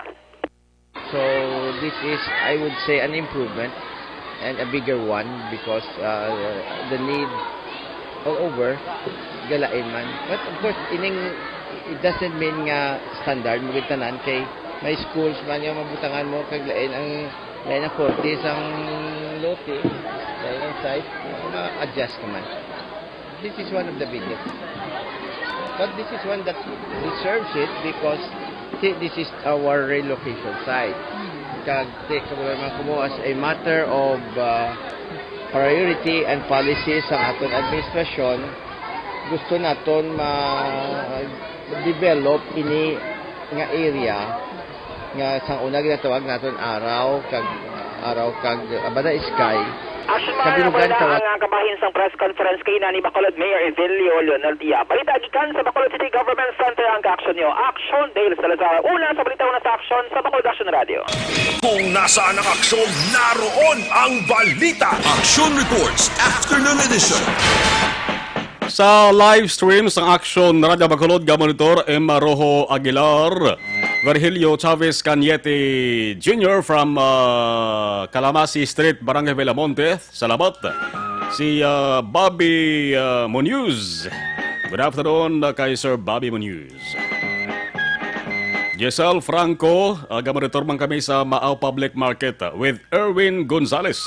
So this is, I would say, an improvement and a bigger one because uh, the need all over galain man. But of course, ining it doesn't mean nga standard mo gid tanan kay may schools man yung mabutangan mo kag lain ang lain ang forty sang lote, lain ang site, ma-adjust naman. This is one of the biggest. But this is one that deserves it because thi- this is our relocation site. Kag ti ka man kumo as a matter of uh, priority and policy sa aton administration, gusto naton ma-develop ini nga area nga sang una ginatawag naton araw kag araw kag abada sky. Action Mark, kabilugan tawag ang kabahin sang press conference kay ni Bacolod Mayor Evelio Leonardia. Balita gikan sa Bacolod City Government Center ang kaaksyon niyo. Action, Dale Salazar. Una sa balita, una sa aksyon sa Bacolod Action Radio. Kung nasaan ang aksyon, naroon ang balita. Action Reports, Afternoon Edition. Sa live stream sang Action Radyo Bacolod, ga-monitor M. Rojo Aguilar, Virgilio Chavez Cañete Junior from uh, Calamasi Street, Barangay Villamonte. Salamat. Si uh, Bobby uh, Munoz. Good afternoon uh, kay Sir Bobby Munoz. Giselle Franco, uh, ga-monitor man kami sa Maaw Public Market uh, with Erwin Gonzalez.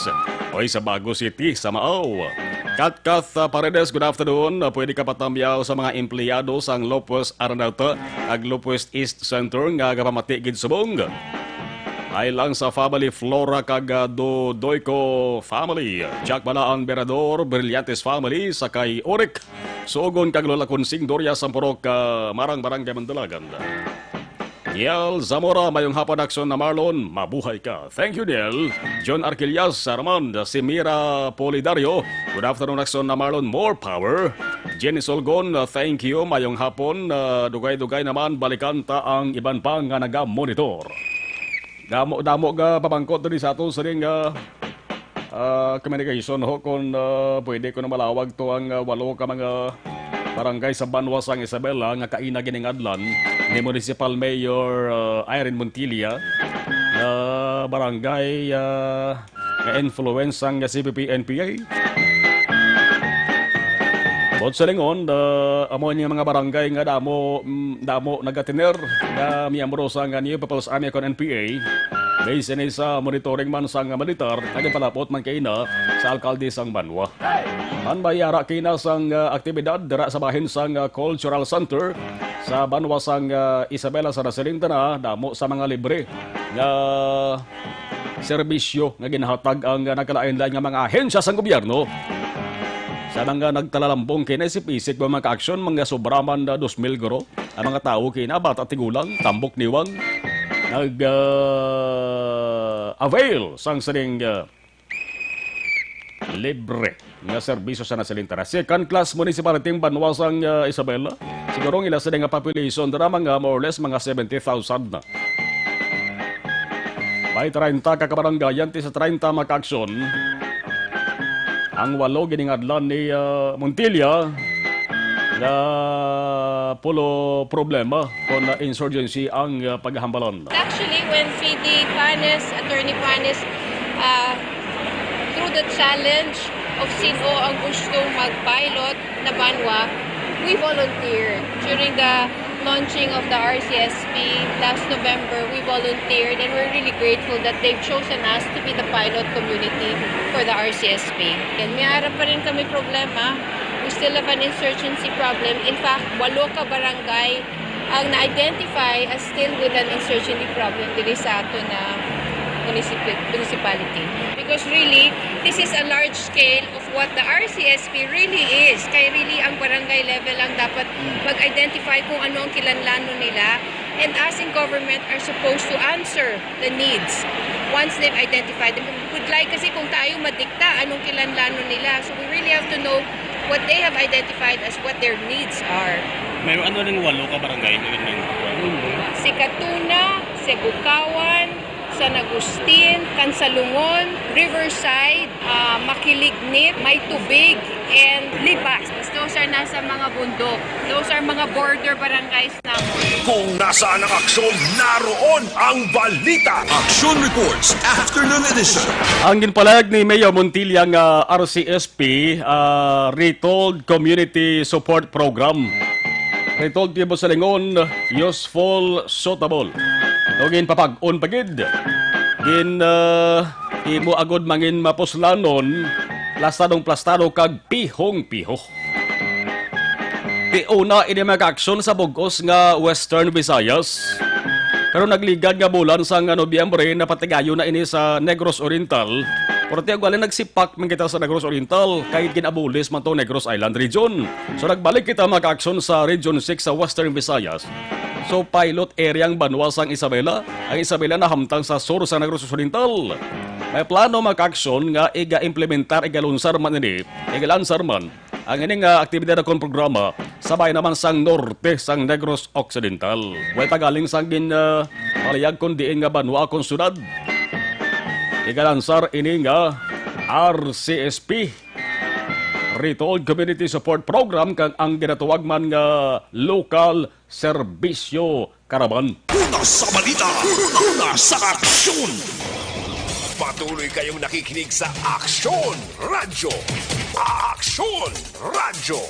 Oy, sa Bago City, sa Maaw. Katkat uh, Paredes, good afternoon. Uh, pwede ka patamyaw sa mga empleyado sang Lopez Araneta ag Lopez East Center nga gapamati gid subong. Ay lang sa family Flora kag uh, Dodoyco family. Jack Balaan Berador, Brillantes family, sa kay Orik. Suogon kag Lola Consing Doria Sampurok, uh, Marang Barangay Mandalagan. Niel Zamora, mayong hapon, Action na Marlon, mabuhay ka. Thank you, Niel. John Arquillas, Armand, si Mira Polidario. Good afternoon, Action na Marlon, more power. Jenny Solgon, uh, thank you, mayong hapon. Uh, dugay-dugay naman, balikan ta ang iban pa nga naga-monitor. Damo-damo nga pamangkot diri sa ato sining uh, uh, communication ho, kung uh, pwede ko na malawag to ang uh, walo ka mga barangay sa banwa sang Isabela nga kaina giningadlan ni Municipal Mayor uh, Irene Montilla nga barangay uh, nga influence sang C P P N P A. Bot sa lingon, uh, amo ini mga barangay nga damo mm, damo nagatiner nga miyembro sang New People's Army kon N P A. Base ini sa monitoring man sang militar nga ginpalapot man kaina sa alkalde sang banwa. Man may ara kaina sang uh, aktibidad dira sa bahin sang uh, Cultural Center sa banwa sang uh, Isabela sa nasiling tana, damo sa mga libre nga serbisyo nga ginhatag ang uh, nagkalain-lain nga mga ahensya sang gobyerno. Sa mga nagtalalambong kay naisip-isip nga mga aksyon, mga sobra man na dos mil guro ang mga tawo kay na bata tigulang, tambok niwang nag uh, avail sang sining uh, libre nga serbisyo sa nasiling tana. Second class municipality ang banwa sang uh, Isabela. Siguro ang ila sila nga population dira mga more or less mga seventy thousand na. May treinta ka kabaranggayan ti sa treinta makaaksyon. Ang walo giningadlan ni uh, Montilla nga pulo problema kon uh, insurgency ang uh, paghambalan. Actually, when Fede Panes, Attorney Panes, uh, through the challenge of sino ang gusto mag-pilot na banwa, we volunteered. During the launching of the R C S P last November, we volunteered and we're really grateful that they've chosen us to be the pilot community for the R C S P. And may ara pa rin kami problema. We still have an insurgency problem. In fact, walo ka barangay ang na-identify as still with an insurgency problem diri sa ato na municipi- municipality. Because really, this is a large scale of what the R C S P really is. Kay really, ang barangay level ang dapat mag-identify kung ano ang kilanlanon nila. And us in government are supposed to answer the needs once they've identified them. Would like kasi kung tayo madikta anong kinahanglanon nila. So we really have to know what they have identified as what their needs are. May ano rin walo ka barangay na yun, yun. Si Catuna, Sibukawan, San Agustin, Cansalungon, Riverside, ah, Makilignit, May Tubig, and Libas. Those are nasa mga bundok. Those are mga border barangays. Kung nasaan ang aksyon, naroon ang balita. Action Reports, Afternoon Edition. Ang ginpalag ni Mayor Montilla nga R C S P, ah, Retold Community Support Program. Retold Tibo sa Lingon, useful, suitable. O ginpapag-on pa gid. Gin, ah, imo agod mangin mapuslanon, plastadong plastado kag pihong piho. Ti una ini mga kaaksyon sa bug-os nga Western Visayas. Pero nagligad nga bulan sang Nobyembre, napatigayon na ini sa Negros Oriental. Pero ti ugali nagsipak man kita sa Negros Oriental, kay gin-abolish man to Negros Island Region. So nagbalik kita mga kaaksyon sa Region six sa Western Visayas. So pilot area ang banwa sang Isabela. Ang Isabela nahamtang sa sur sa Negros Oriental. May plano mga kaaksyon nga iga-implementar, igalunsar man ini, igalansar man ang ini nga aktibidad akon programa sa bayan naman sang norte sang Negros Occidental. Way pagaling sang gin, ah, palihag kon diin nga banwa kon syudad. Igalansar ini nga R C S P, Retold Community Support Program, kag ang ginatawag man nga Local Serbisyo Karaban. Una sa balita, una sa aksyon. Patuloy kayong nakikinig sa Aksyon Radyo. Aksyon Radyo.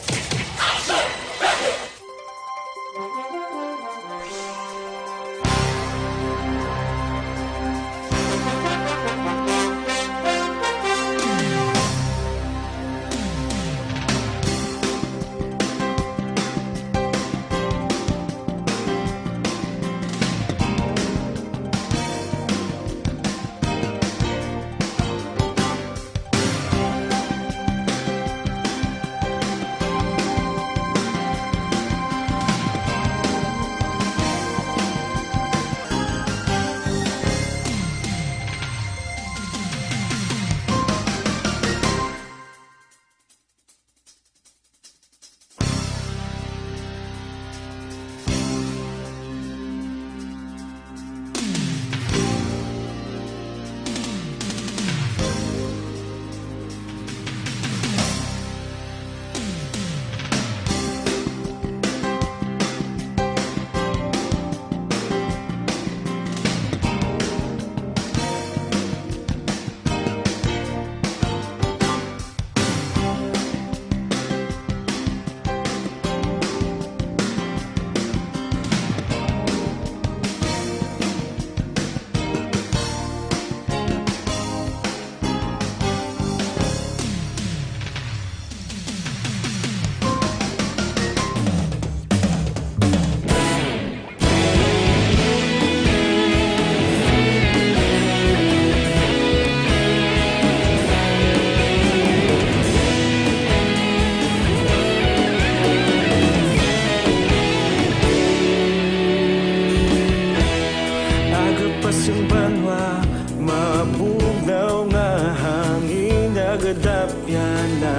Aga pa sang banwa, mabugnaw nga hangin nagadapyan na.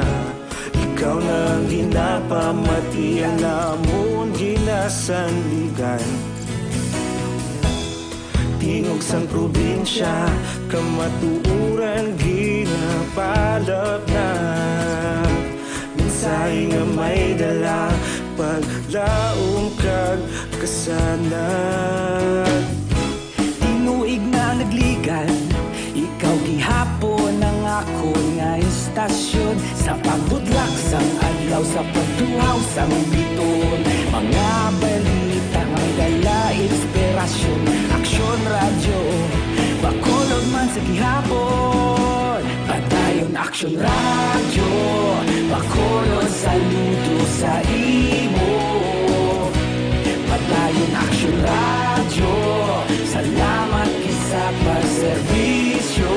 Ikaw na ang ginapamati, ang amon ginasandigan. Tingog sang probinsya, kamatuoran ginapalapnap. Mensahe nga may dala, paglaom kag kasanag. Tinuig na nagligad, ikaw gihapon ang akon nga istasyon. Sa pagbudlak sang adlaw, sa pagtuhaw sang biton, mga balita may dala inspirasyon. Aksyon Radyo, Bacolod man sa gihapon. Padayon Aksyon Radyo, Bacolod, saludo sa imo. Padayon Aksyon Radyo, salamat gid sa pagserbisyo.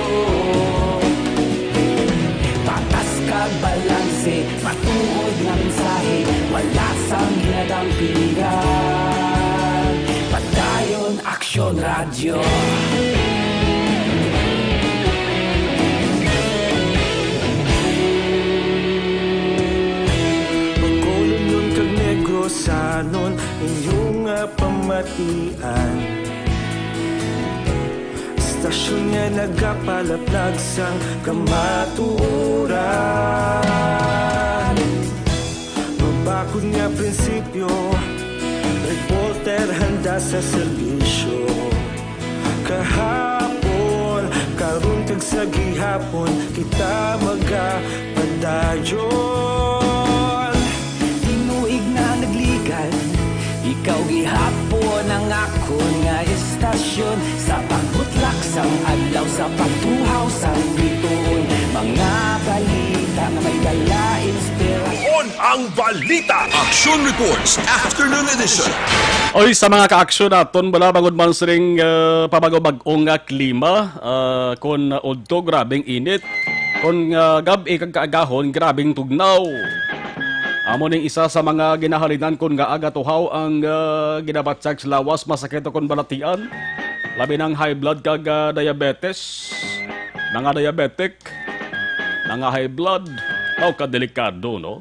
Patas kag balanse, matuod nga mensahe, wala sang ginadampingan. Bacolod kag Negrosanon, inyo nga pamatian. Estasyon nga nagapalaplag sang kamatuoran. Mabakod nga prinsipyo, reporter handa sa serbisyo. Kahapon, karon kag sa gihapon, kita magapadayon. Tinuig na nagligan, ikaw gihapon ang akon nga estasyon. Sa pagbutlak sang adlaw, sa pagtuhaw sang bituon, mga balita nga may dala inspirasyon. Ang balita. Action Reports, Afternoon Edition. Oy, sa mga ka-aksyon naton, bala, bangod man sining, ah, pabag-o-bag-o nga klima, ah, kon udto, grabing init. Kon, ah, gab-i kag kaagahon, grabing tugnaw. Amo ning isa sa mga ginahalinan kon ngaa gatuhaw ang, ah, ginabatyag sa lawas, masakit kon balatian. Labi na ang high blood kag, ah, diabetes. Mga diabetic, mga high blood, aw, kadelikado, no?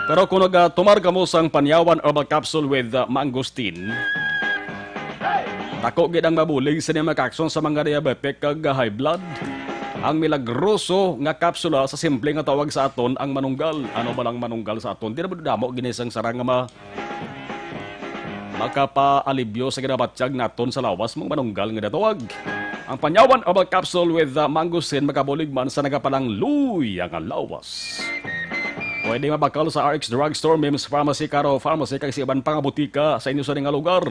Pero kung nagatumar kamo sang Panyawan Herbal Capsule with, uh, Mangosteen, dako gid ang mabulig sini makaaksyon sa mga diabetic kag high blood. Ang milagroso nga kapsula sa simple nga tawag sa aton ang manunggal. Ano ba lang manunggal sa aton? Di na ba damo gini sang sarang nga ma-, makapaalibyo sa ginabatyag naton sa lawas, mga manunggal nga natawag. Ang Panyawan Herbal Capsule with, uh, Mangosteen makabulig man sa nagapalangluya nga lawas. Pwede mabakal sa R X Drugstore, Mims Pharmacy, Caro Pharmacy, kag sa iban pa nga butika sa inyo sa nga lugar.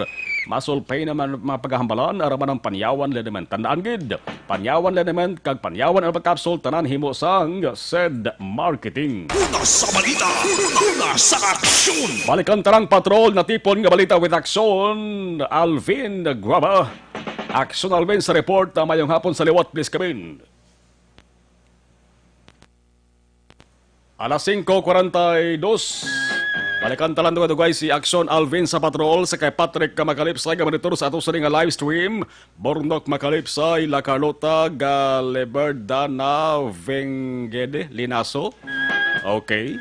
Muscle pain naman mga pagkahambalan, araman ang Panyawan Liniment. Tandaan gid, Panyawan Liniment kag Panyawan Herbal Capsule, tanan himo sang Sed Marketing. Una sa balita, una sa aksyon. Balikan ta lang, Patrol, natipon nga balita with Aksyon Alvin Guava. Aksyon Alvin sa report, ah, mayong hapon sa liwat, please come in. Alas singko kwarenta y dos. Balikan ta lang dugay-dugay si Aksyon Alvin sa Patrol, sa kay Patrick Makalipsay nga monitor sa ato sa nga live stream. Bornok Makalipsay, La Carlota, Galiberdana, Vengede, Linaso. Okay.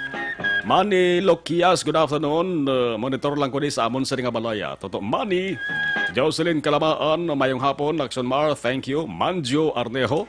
Manny Loquias, good afternoon. Uh, monitor lang ko di sa amon sa nga balaya. Toto Manny. Jocelyn Kalamaan, mayong hapon. Action Mar, thank you. Manjo Arnejo.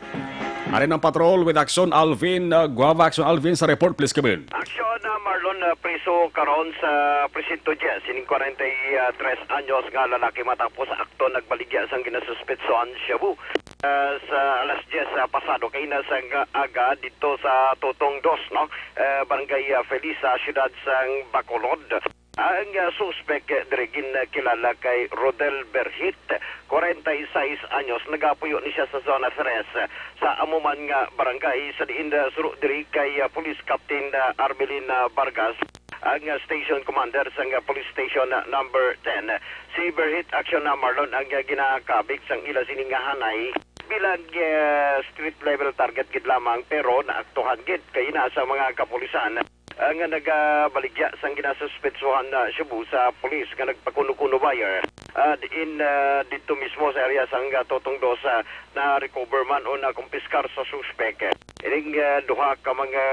Ari ang patrol with Action Alvin, uh, Guava. Action Alvin sa report, please, Kevin. Action, uh, Marlon, uh, priso karon sa presinto diyes, ining kwarenta y tres anyos nga lalaki matapos akto nagbaligya sang ginasuspetsohan shabu. Ah, sa alas diyes, ah, pasado kay na sang aga dito sa Totong Dos, no? Eh, Barangay, ah, Felisa, siyudad sang Bacolod. Ang, ah, suspek, eh, diri gin, ah, kilala kay Rodel Berhit, kwarenta y seis anyos, nagapuyo ni siya sa Zona Tres, ah, sa amo man nga barangay, sa diin, ah, suro diri kay, ah, Police Captain, ah, Armelin, ah, Vargas, ang, ah, station commander sang, ah, Police Station, ah, number ten. Si Berhit Action na Marlon ang, ah, ginakabig sang ila sini nga hanay bilang, ah, street level target gid lamang, pero naaktuhan gid kay na sa mga kapulisan, ah, nga nagabaligya sang ginasuspetsohan na shabu sa pulis nga nagpakuno-kuno buyer. Ah, diin, ah, dito mismo sa area sang, ah, Totong Dos, ah, na-recover man o nakumpiskar sa suspek. Ining, ah, duha ka mga,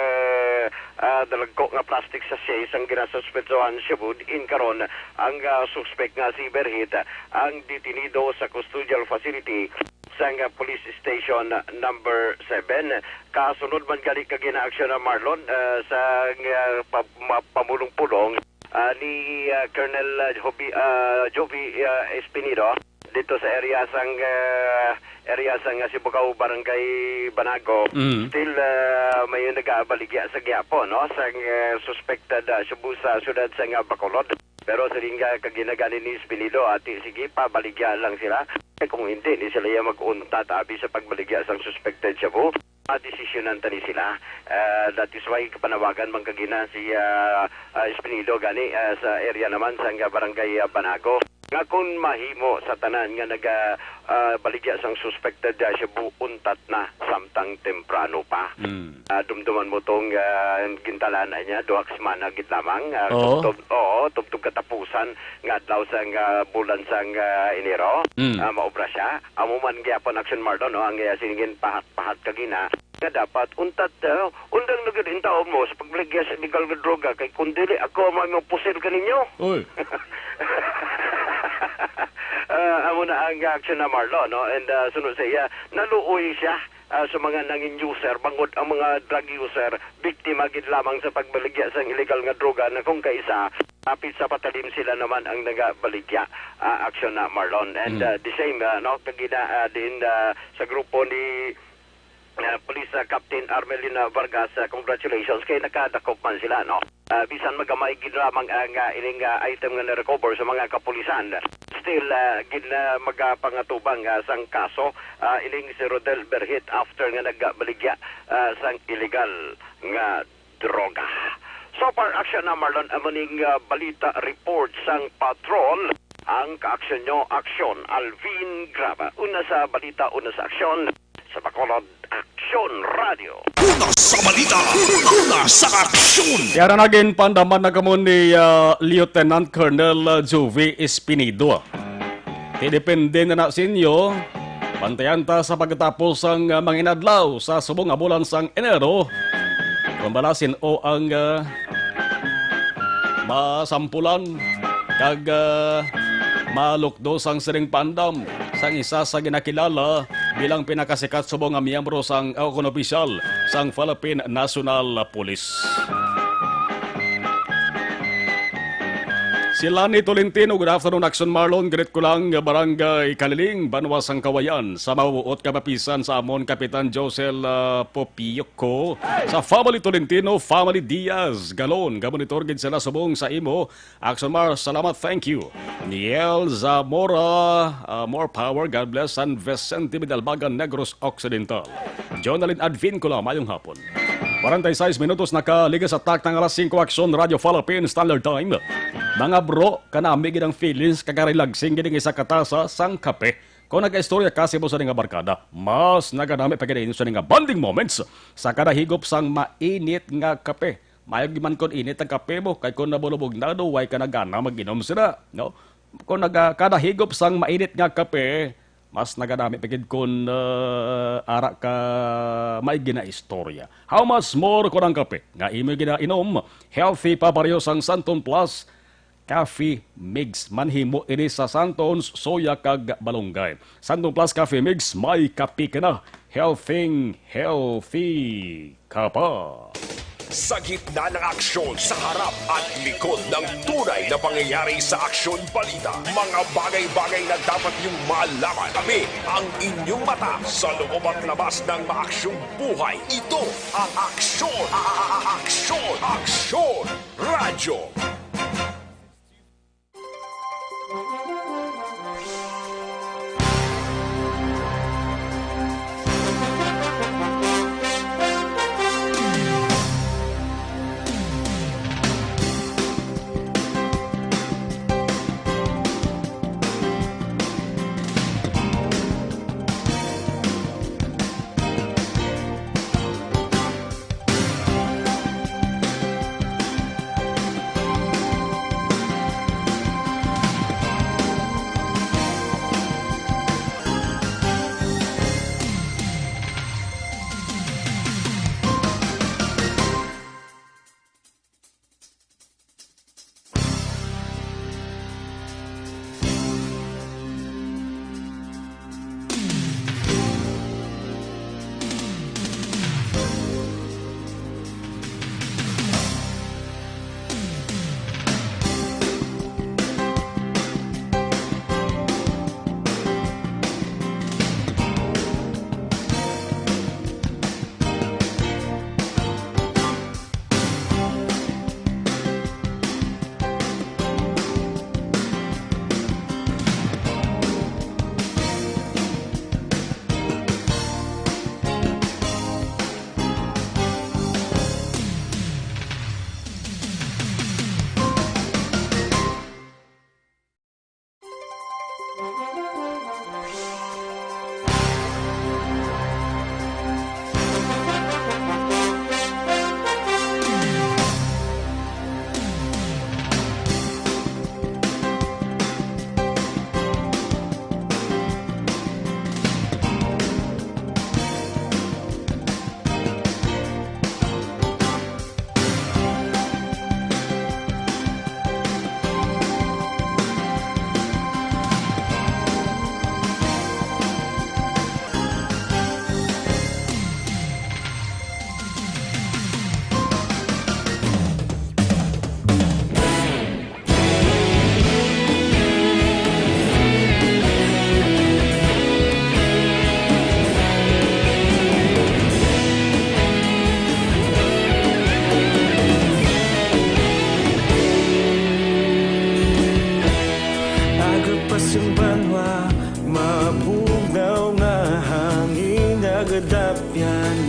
ah, dalagko nga plastic sachet sang ginasuspetsohan shabu, diin karon ang, ah, suspek nga si Berhit, ah, ang detenido sa custodial facility sang, ah, Police Station number seven. Kasunod man gani kag inaaksyon na Marlon, ah, sa, ah, pa-, ma-, pamulong-pulong, ah, ni, ah, Colonel, ah, Jovi, ah, Jovi, ah, Espinido dito sa area sang, ah, area sang, ah, Sibugaw, Barangay Banago. Mm. Still, ah, may nagabaligya sa gihapon, no, sang, ah, suspected, ah, shabu sa siyudad sang, ah, Bacolod. Pero siling, ah, kaginagani ni Espinido, ati, sige, pabaligya lang sila. Eh, kung hindi, di sila iya mag-untat abi sa pagbaligya sang suspected shabu. Ah, desisyonan tani sila. Ah, that is why kapanawagan man kagina si, ah, ah, Espinido gani, ah, sa area naman sang, ah, Barangay, ah, Banago. nga kung mahimo sa tanan nga naga, ah, baligya sang suspected, ah, Cebu, untat na samtang temprano pa. Mm. Ah, dumduman mo tong, ah, gintalaan niya, duha ka semana gid lamang, ah, Oo. tubtob, oo, tubtob katapusan nga adlaw sang, ah, bulan sang, ah, Enero. Mm. Ah, maobra siya. Amo man gyapon, Action Marlon, no, ang, ah, sinigin pahat-pahat kagina nga dapat untat, ah, undang na gid intawon mo sa pagbaligya sa illegal nga droga, kay kung dili, ako ang mapusil kaninyo. Oy. Ah, amo na ang action na, Marlon, no? And, ah, sunod sa iya, naluoy siya, ah, sa mga nangin user, bangod ang mga drug user, biktima gid lamang sa pagbaligya sang illegal nga droga, na kung kaisa, hapit sa patalim sila naman ang nagabaligya, ah, action na, Marlon. And, Mm. ah, the same, ah, no, kagina, ah, din, ah, sa grupo ni, ah, Police, ah, Captain Armelina Vargas, ah, congratulations kay nakadakop man sila, no? Ah, bisan magamay gid lamang ang, ah, ining, ah, item nga na-recover sa mga kapulisan, still, ah, gid na magapangatubang, ah, sang kaso, ah, ining si Rodel Berhit after nga nagbaligya, ah, sang illegal nga droga. So far, action na, Marlon, amo ning, ah, balita report sang patrol. Ang kaaksyon nyo, aksyon, Alvin Graba. Una sa balita, una sa aksyon, sa Bacolod Aksyon Radio. Una sa balita, una sa aksyon. Yara nagin pandaman na kamo ni, ah, Lieutenant Colonel, ah, Juvie Espinido. Ti depende na na sa inyo. Bantayan ta sa pagkatapos sang, ah, mga inadlaw sa subong nga bulan sang Enero. Kung bala sin-o ang, ah, masampulan kag, ah, malukdo sang sining pandam sang isa sa ginakilala bilang pinakasikat subong nga miyembro sang, ah, kon opisyal sang Philippine National Police. Si Lani Tolentino, good afternoon, Action Marlon. Greet ko lang, Barangay Kaliling, Banwa sang Kawayan, sa mabuot kabapisan sa amon Kapitan Josel, ah, Popioco, sa family Tolentino, family Diaz Galon. Gamonitor gid sila subong sa imo, Action Mar. Salamat, thank you. Niel Zamora, ah, more power, God bless, San Vicente Vidalbagan, Negros Occidental. Jonalyn Advincula, mayong hapon. Forty-six minutos nakaligas sa takna nga alas singko, Action Radio Philippines Standard Time. Mga bro, kanami gid ang feelings kag karelaxing gid ang isa ka tasa sang kape. Kung nagaistorya ka sa imo sa nga barkada, mas naganami pa gid ang inyo sa nga bonding moments sa kada higop sang mainit nga kape. Maayo gid man kon init ang kape mo, kay kon nabulubog na, do, way ka na gana mag-inom sina, no? Kung naga-, kada higop sang mainit nga kape, mas naganami pa gid kon, ah, ara ka may ginaistorya. How much more kon ang kape nga imo ginainom healthy pa pareho sang Santon Plus Coffee Mix? Manhimo ini sa Santon's, soya, kag balunggay. Santon Plus Coffee Mix, may kape ka na. Healthy, healthy ka pa. Sa gitna ng aksyon, sa harap at likod ng tunay na pangyayari sa Aksyon Balita, mga bagay-bagay na dapat niyong malaman. Kami ang inyong mata sa loob at labas ng maaksyong buhay. Ito ang Aksyon, a-, a-, a-, Aksyon, Aksyon Radyo.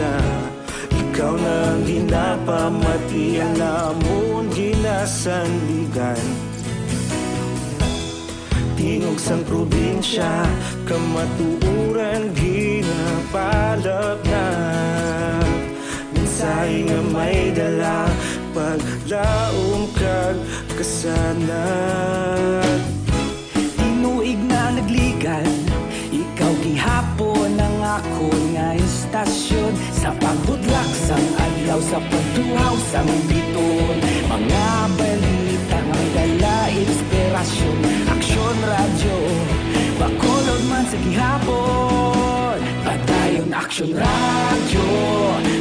na, ikaw na ang ginapamatian namon ginasandigan. Tingog sang probinsya, kamatuoran ginapalapnat. Mensahe nga may dala, paglaom kag kasanag. Tinuig na nagligan, ikaw gihapon ang akon nga istasyon. Sa pagbudlak sang adlaw, sa pagtuhaw sang biton, mga balita nga may dala inspirasyon. Aksyon Radyo Bacolod man sa gihapon. Padayon Aksyon Radyo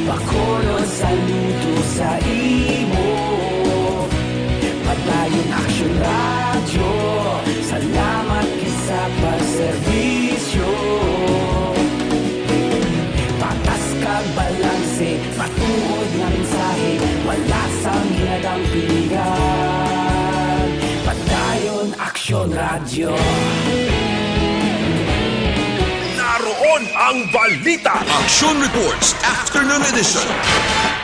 Bacolod, saludo sa imo. Padayon Aksyon Radyo, salamat gid sa pagserbisyo. Patas kag balanse, matuod nga mensahe, wala sang hinadampingan. Padayon Aksyon Radyo. Naroon ang balita. Action Reports, Afternoon Edition.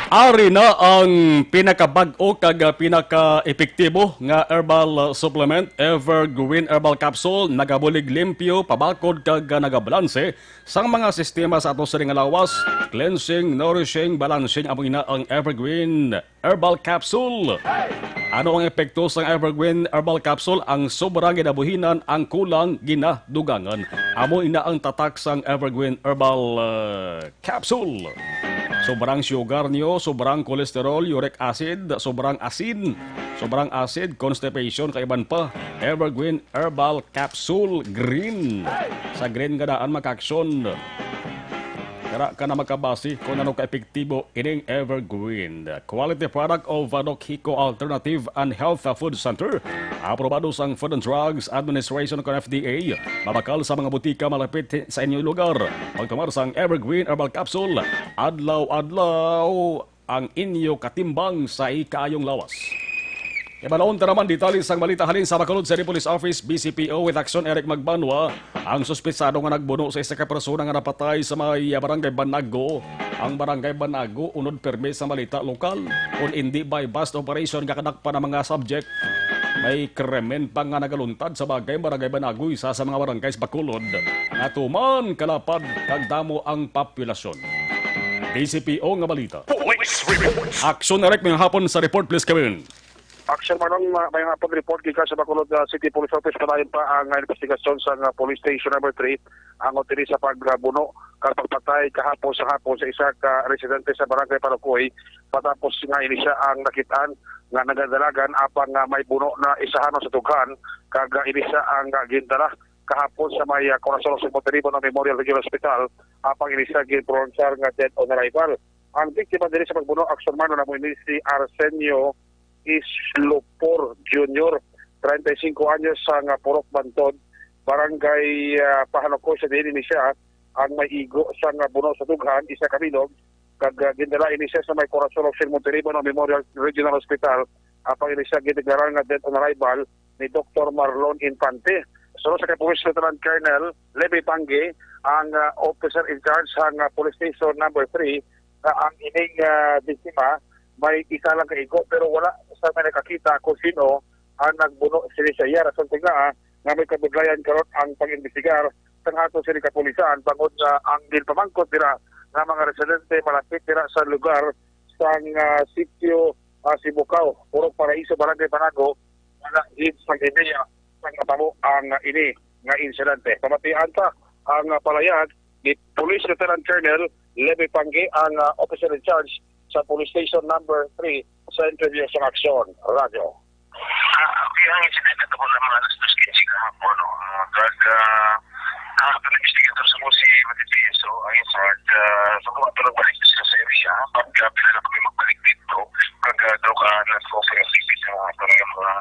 Ari na ang pinakabag-o kag pinaka-epektibo nga herbal supplement, Evergreen Herbal Capsule. Nagabulig limpyo, pabakod kag nagabalanse sang mga sistema sa ato sini nga lawas. Cleansing, nourishing, balancing, amo ina ang Evergreen Herbal Capsule. Ano ang epekto sang Evergreen Herbal Capsule? Ang sobrang ginabuhinan, ang kulang ginadugangan. Amo ina ang tatak sang Evergreen Herbal, uh, Capsule. Sobrang sugar niyo, sobrang cholesterol, uric acid, sobrang asin, sobrang acid, constipation, kaiban pa. Evergreen Herbal Capsule Green. Sa green nga daan, makaaksyon. Dira ka na makabasi kung ano ka epektibo ining Evergreen. Quality product of Anok Hico Alternative and Health Food Center. Aprobado sang Food and Drugs Administration kon F D A. Mabakal sa mga butika malapit sa inyong lugar. Pagtumar sang Evergreen Herbal Capsule, adlaw-adlaw ang inyo katimbang sa ikaayong lawas. Ibalaon ta naman detalye sang balita halin sa Bacolod City Police Office, B C P O, with Action Eric Magbanwa. Ang suspetsado nga nagbuno sa isa ka persona nga napatay sa may Barangay Banago. Ang Barangay Banago, unod permi sa balita lokal, kun indi buy-bust operation nga kadakpan ang mga subject. May krimen pa nga nagaluntad sa bagay Barangay Banago, isa sa mga barangay sa Bacolod, nga tuman kalapad kag damo ang populasyon. B C P O nga balita. Police report. Action Eric, mayong hapon sa report, please come in. Action Manong, ma-, mayong hapon, report gikan sa Bacolod, ah, City Police Office. Padayon pa ang, ah, investigasyon sa, ah, Police Station Number Three, ang utili sa pagbuno kag pagpatay kahapon sa hapon sa isa ka residente sa Barangay Palukoy, matapos nga ini siya ang nakitaan nga nagadalagan apang, ah, may buno na isahanon sa dughan, kag, ah, ini siya ang, ah, gindala kahapon sa may, ah, Corazon Jose Monterribano Memorial Regional Hospital, apang ini siya ginpronunsar nga dead on arrival. Ang biktima diri sa pagbuno, Action Manong, amo ini si Arsenio Islopor Junior, treinta y cinco anyos, sa nga Purok Bantod, Barangay, ah, Pahanukoy, sa diin ini siya ang may igo sa nga buno sa dughan, isa ka bilog, kag, ah, gindala ini siya sa may Corazon Jose Monterribano Memorial Regional Hospital, apang ini siya gideklarar nga dead on arrival ni Doktor Marlon Infante. Suno sa kay Police Lieutenant Colonel Levy Pangge, ang, ah, officer in charge sa nga Police Station Number Three, nga ang ining, ah, biktima may isa lang ka igo, pero wala sa may nakakita kung sino ang nagbuno sini sa iya. Rason pa nga, ah, nga may kabudlayan karon ang pag-imbestigar sang ato sini kapulisan, bangod nga ang ginpamangkot dira nga mga residente malapit dira sa lugar sang, ah, sitio, ah, Sibukaw, Purok Paraiso, Barangay Banago, wala gid sa ideya sa natabo ang, ah, ini nga insidente. Pamatian pa ang, ah, palayag ni Police Lieutenant Colonel Levy Pangge, ang, ah, officer in charge sa Police Station Number Three, sa interview sa Aksyon Radyo. Ah, okay, ang insidente ito po sa mga alas dos quince kahapon, no? Ah, kag, ah, ah, ang investigator sa po si Matitias, so, ang in fact, ah, sa mga tulog balik sa area, pag, ah, pila na kami magbalik dito, kag, ah, daw ka nag-offer ang sipit sa mga, mga,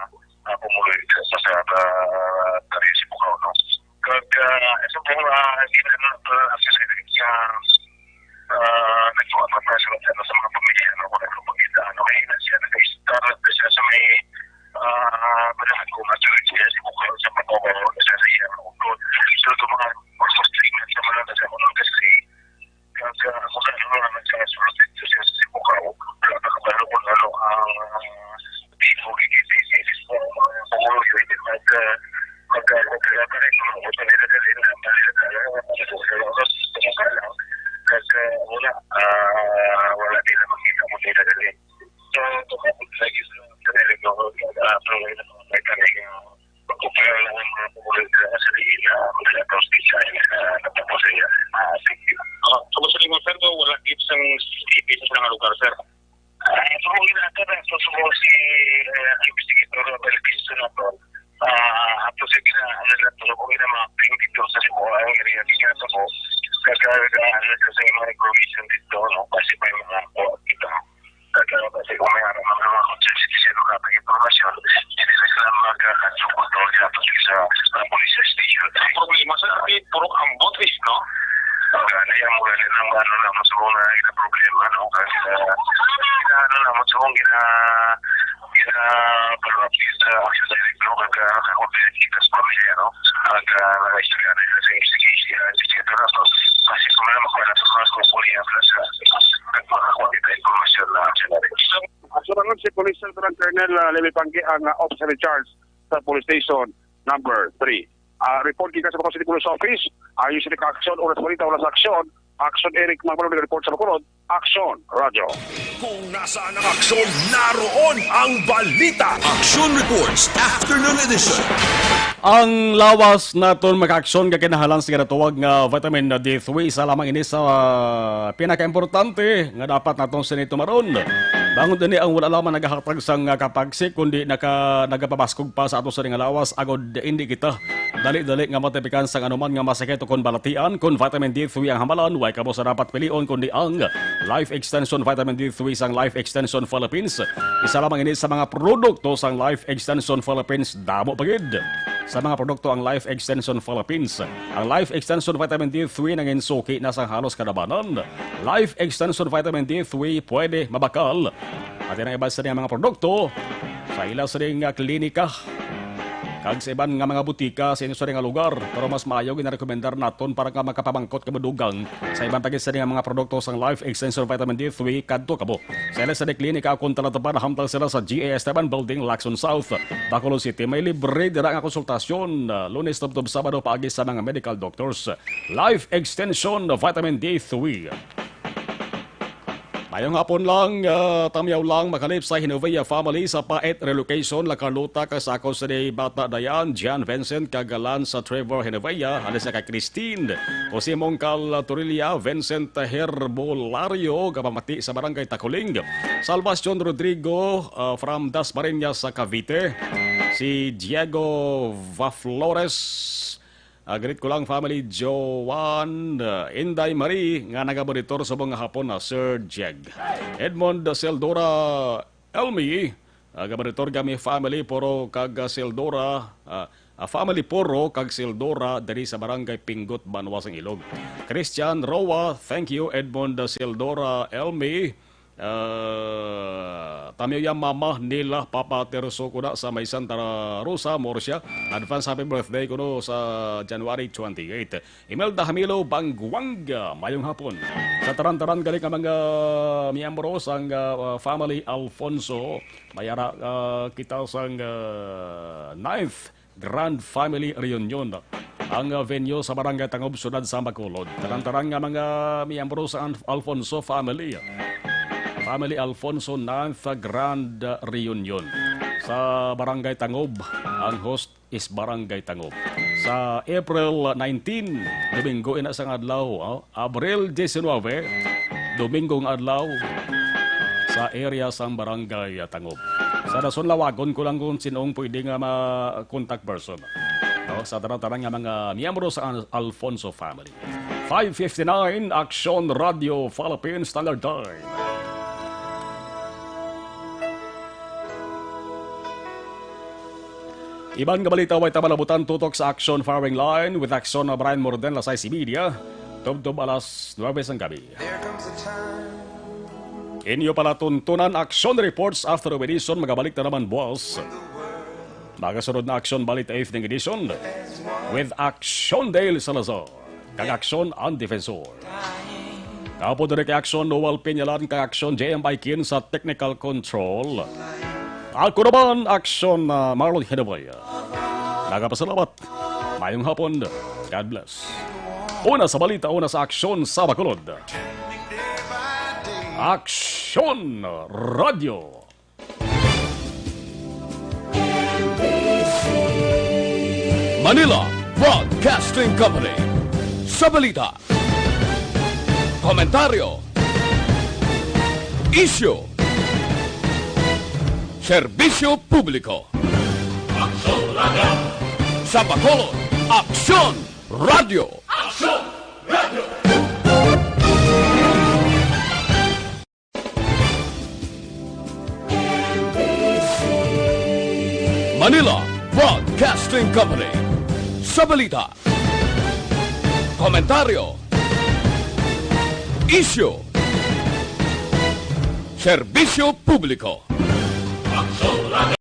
ah, pumuloy sa, sa, sa, ah, Tarisi Bukaw, no? Kag, ah, ito po, ah, hindi na, ah, access sa, ah, nagtuwa pa, pa sa, sa, sa mga pamilya, no? Kung ano pagkita, ano, may na siya, nag-start na siya sa may, ah, Banahago, Matured siya, si Bukaw, sa Patawa, sa, sa iya, Ugod. So, ito mga almost three months naman na sa mga kasi, kag, ah, kung ano, Depende sa mga lugar, sir. Ah, subong gina-, kada subong si, eh, investigator, Belkis, sa nato. Ah, ato sa gina-, ano nila to, subong gina-mapping dito sa Cebu, ang area dito sa Cebu. Kaya, kaya, ano, sa mga information dito, no? Kasi may mga kuha dito. Kaya, kasi kung may mga, mga, mga citizen, mga pag-informasyon, hindi na sila mag-, ah, sukod doon sa, sa, sa police station. Ang problema, sir, ay puro ambot, eh, no? Ang, ano, yung mga, ano, ano, mas mga, problema, no? Kasi, ah, ano, ano, mas mga, gina-, gina-, follow up sa Action Direct, no? Kag, ah, ako, kita sa pamilya, no? Kag, ah, nag-istorya na sa investigation, ah, investigator na to. Kasi kung wala makuha na to, mas kung huli ang plus, ah, nagpakakuha kita informasyon na Action Direct. Asurangan si Police Lieutenant Colonel, ah, Levy Pangki ang, ah, officer in charge sa Police Station Number three. Ah, report gikan sa Bacolod City Police Office, ayon sa aksyon, oras balita, oras aksyon. Action Eric Magmalo, nag-report sa Bacolod. Action Radio. Kung nasaan ang aksyon, naroon ang balita. Action Reports, Afternoon Edition. Ang lawas naton makaaksyon kay kinahanglan sa ginatawag nga vitamin D three. Isa lamang ini sa, ah, pinakaimportante nga dapat naton sini tumaron. Bangod ini ang wala lamang nagahatag sang, ah, kapagsik, kundi naka-, nagapabaskog pa sa ato sini nga lawas agod hindi kita dali-dali nga matipikan sang anuman nga masakit o kon balatian. Kon vitamin D three ang hamalan, way kamo sa dapat pilion kundi ang Life Extension Vitamin D three sang Life Extension Philippines. Isa lamang ini sa mga produkto sang Life Extension Philippines. Damo pa gid sa mga produkto ang Life Extension Philippines. Ang Life Extension Vitamin D three nanginsuki na sang halos kadabanan. Life Extension Vitamin D three pwede mabakal. At ang iban sa mga produkto sa ila sa nga klinika kag sa iban nga mga butika sa inyo sa nga lugar, pero mas maayo ginarekomendar naton para nga makapamangkot kamo dugang sa iban pa gid sa nga mga produkto sang Life Extension Vitamin D three kadto kamo sa ila sa klinika akon talatapan. Hamtang sila sa G A Esteban Building, Lacson South, Bacolod City. May libre dira nga konsultasyon, ah, Lunes tubtob Sabado paagi sa mga medical doctors. Life Extension Vitamin D three. Mayong hapon lang, ah, tamyaw lang, makalip sa Genovea family sa Paet Relocation, La Carlota, kag sa ako sa day bata Dayan, Jan Vincent, kag Lance Trevor Genovea, halin sa kay Christine, Jose Mongcal Torilla, Vincent Herbolario, kapamati sa Barangay Taculing, Salvacion Rodrigo, ah, from Dasmariñas sa Cavite, si Diego Vaflores, Ah, greet ko lang family, Joan, ah, Inday Marie, nga nagamonitor subong nga hapon na Sir Jeg. Edmond Seldora Elmi, ah, gamonitor kami family Poro kag, ah, Seldora, ah, ah, family Poro kag Seldora diri sa Barangay Pinggot, Banwa sang Ilog. Christian Roa, thank you, Edmond Seldora Elmi. Ah, tamyo ya mama nila Papa Terso kuno sa may Santa Rosa, Murcia. Advance happy birthday kuno sa January twenty-eight. Imelda Hamilo Bangguanga, mayong hapon. Sa taran-taran gali nga mga miyembro sang, ah, family Alfonso, may ara, ah, kita sang, ah, ninth Grand Family Reunion. Ang, uh, venue sa Barangay Tangob, Siyudad sa Bacolod. Tanan-tanan nga mga miyembro sa An-, Alfonso family. Family Alfonso Ninth Grand Reunion. Sa Barangay Tangob, ang host is Barangay Tangob. Sa April nineteen, Domingo ina sang adlaw, oh, Abril diecinueve, Domingo nga adlaw, sa area sang Barangay Tangob. Sa dason, lawagon ko lang kung sinong pwede nga ma-contact person, no? Sa tanan-tanan nga mga miyembro sa Al-, Alfonso family. Five fifty-nine, Action Radio Philippine Standard Time. Iban nga balita, way ta malabutan tutok sa Action Firing Line with Action Brian Morden, alas sais y media, tubtob alas nuebe sang gabi. Inyo palatuntunan, Action Reports after the edition. Magabalik na naman buwas. Magasunod na Action Balita Evening Edition with Action Dale Salazar kag Action ang Defensor. Kaupod diri kay Action Noel Peñalan kag Action J M Baikin sa technical control. Ako naman, Action, ah, Marlon Hidevoy. Nagapasalamat. Mayong hapon. God bless. Una sa balita, una sa aksyon sa Bacolod. Action Radio. Manila Broadcasting Company. Sa balita, komentaryo, Isyu. Serbisyo publiko. Aksyon Radio. Sa Bacolod, Aksyon Radio. Aksyon Radio. Manila Broadcasting Company. Sa balita, komentaryo, isyu, serbisyo publiko.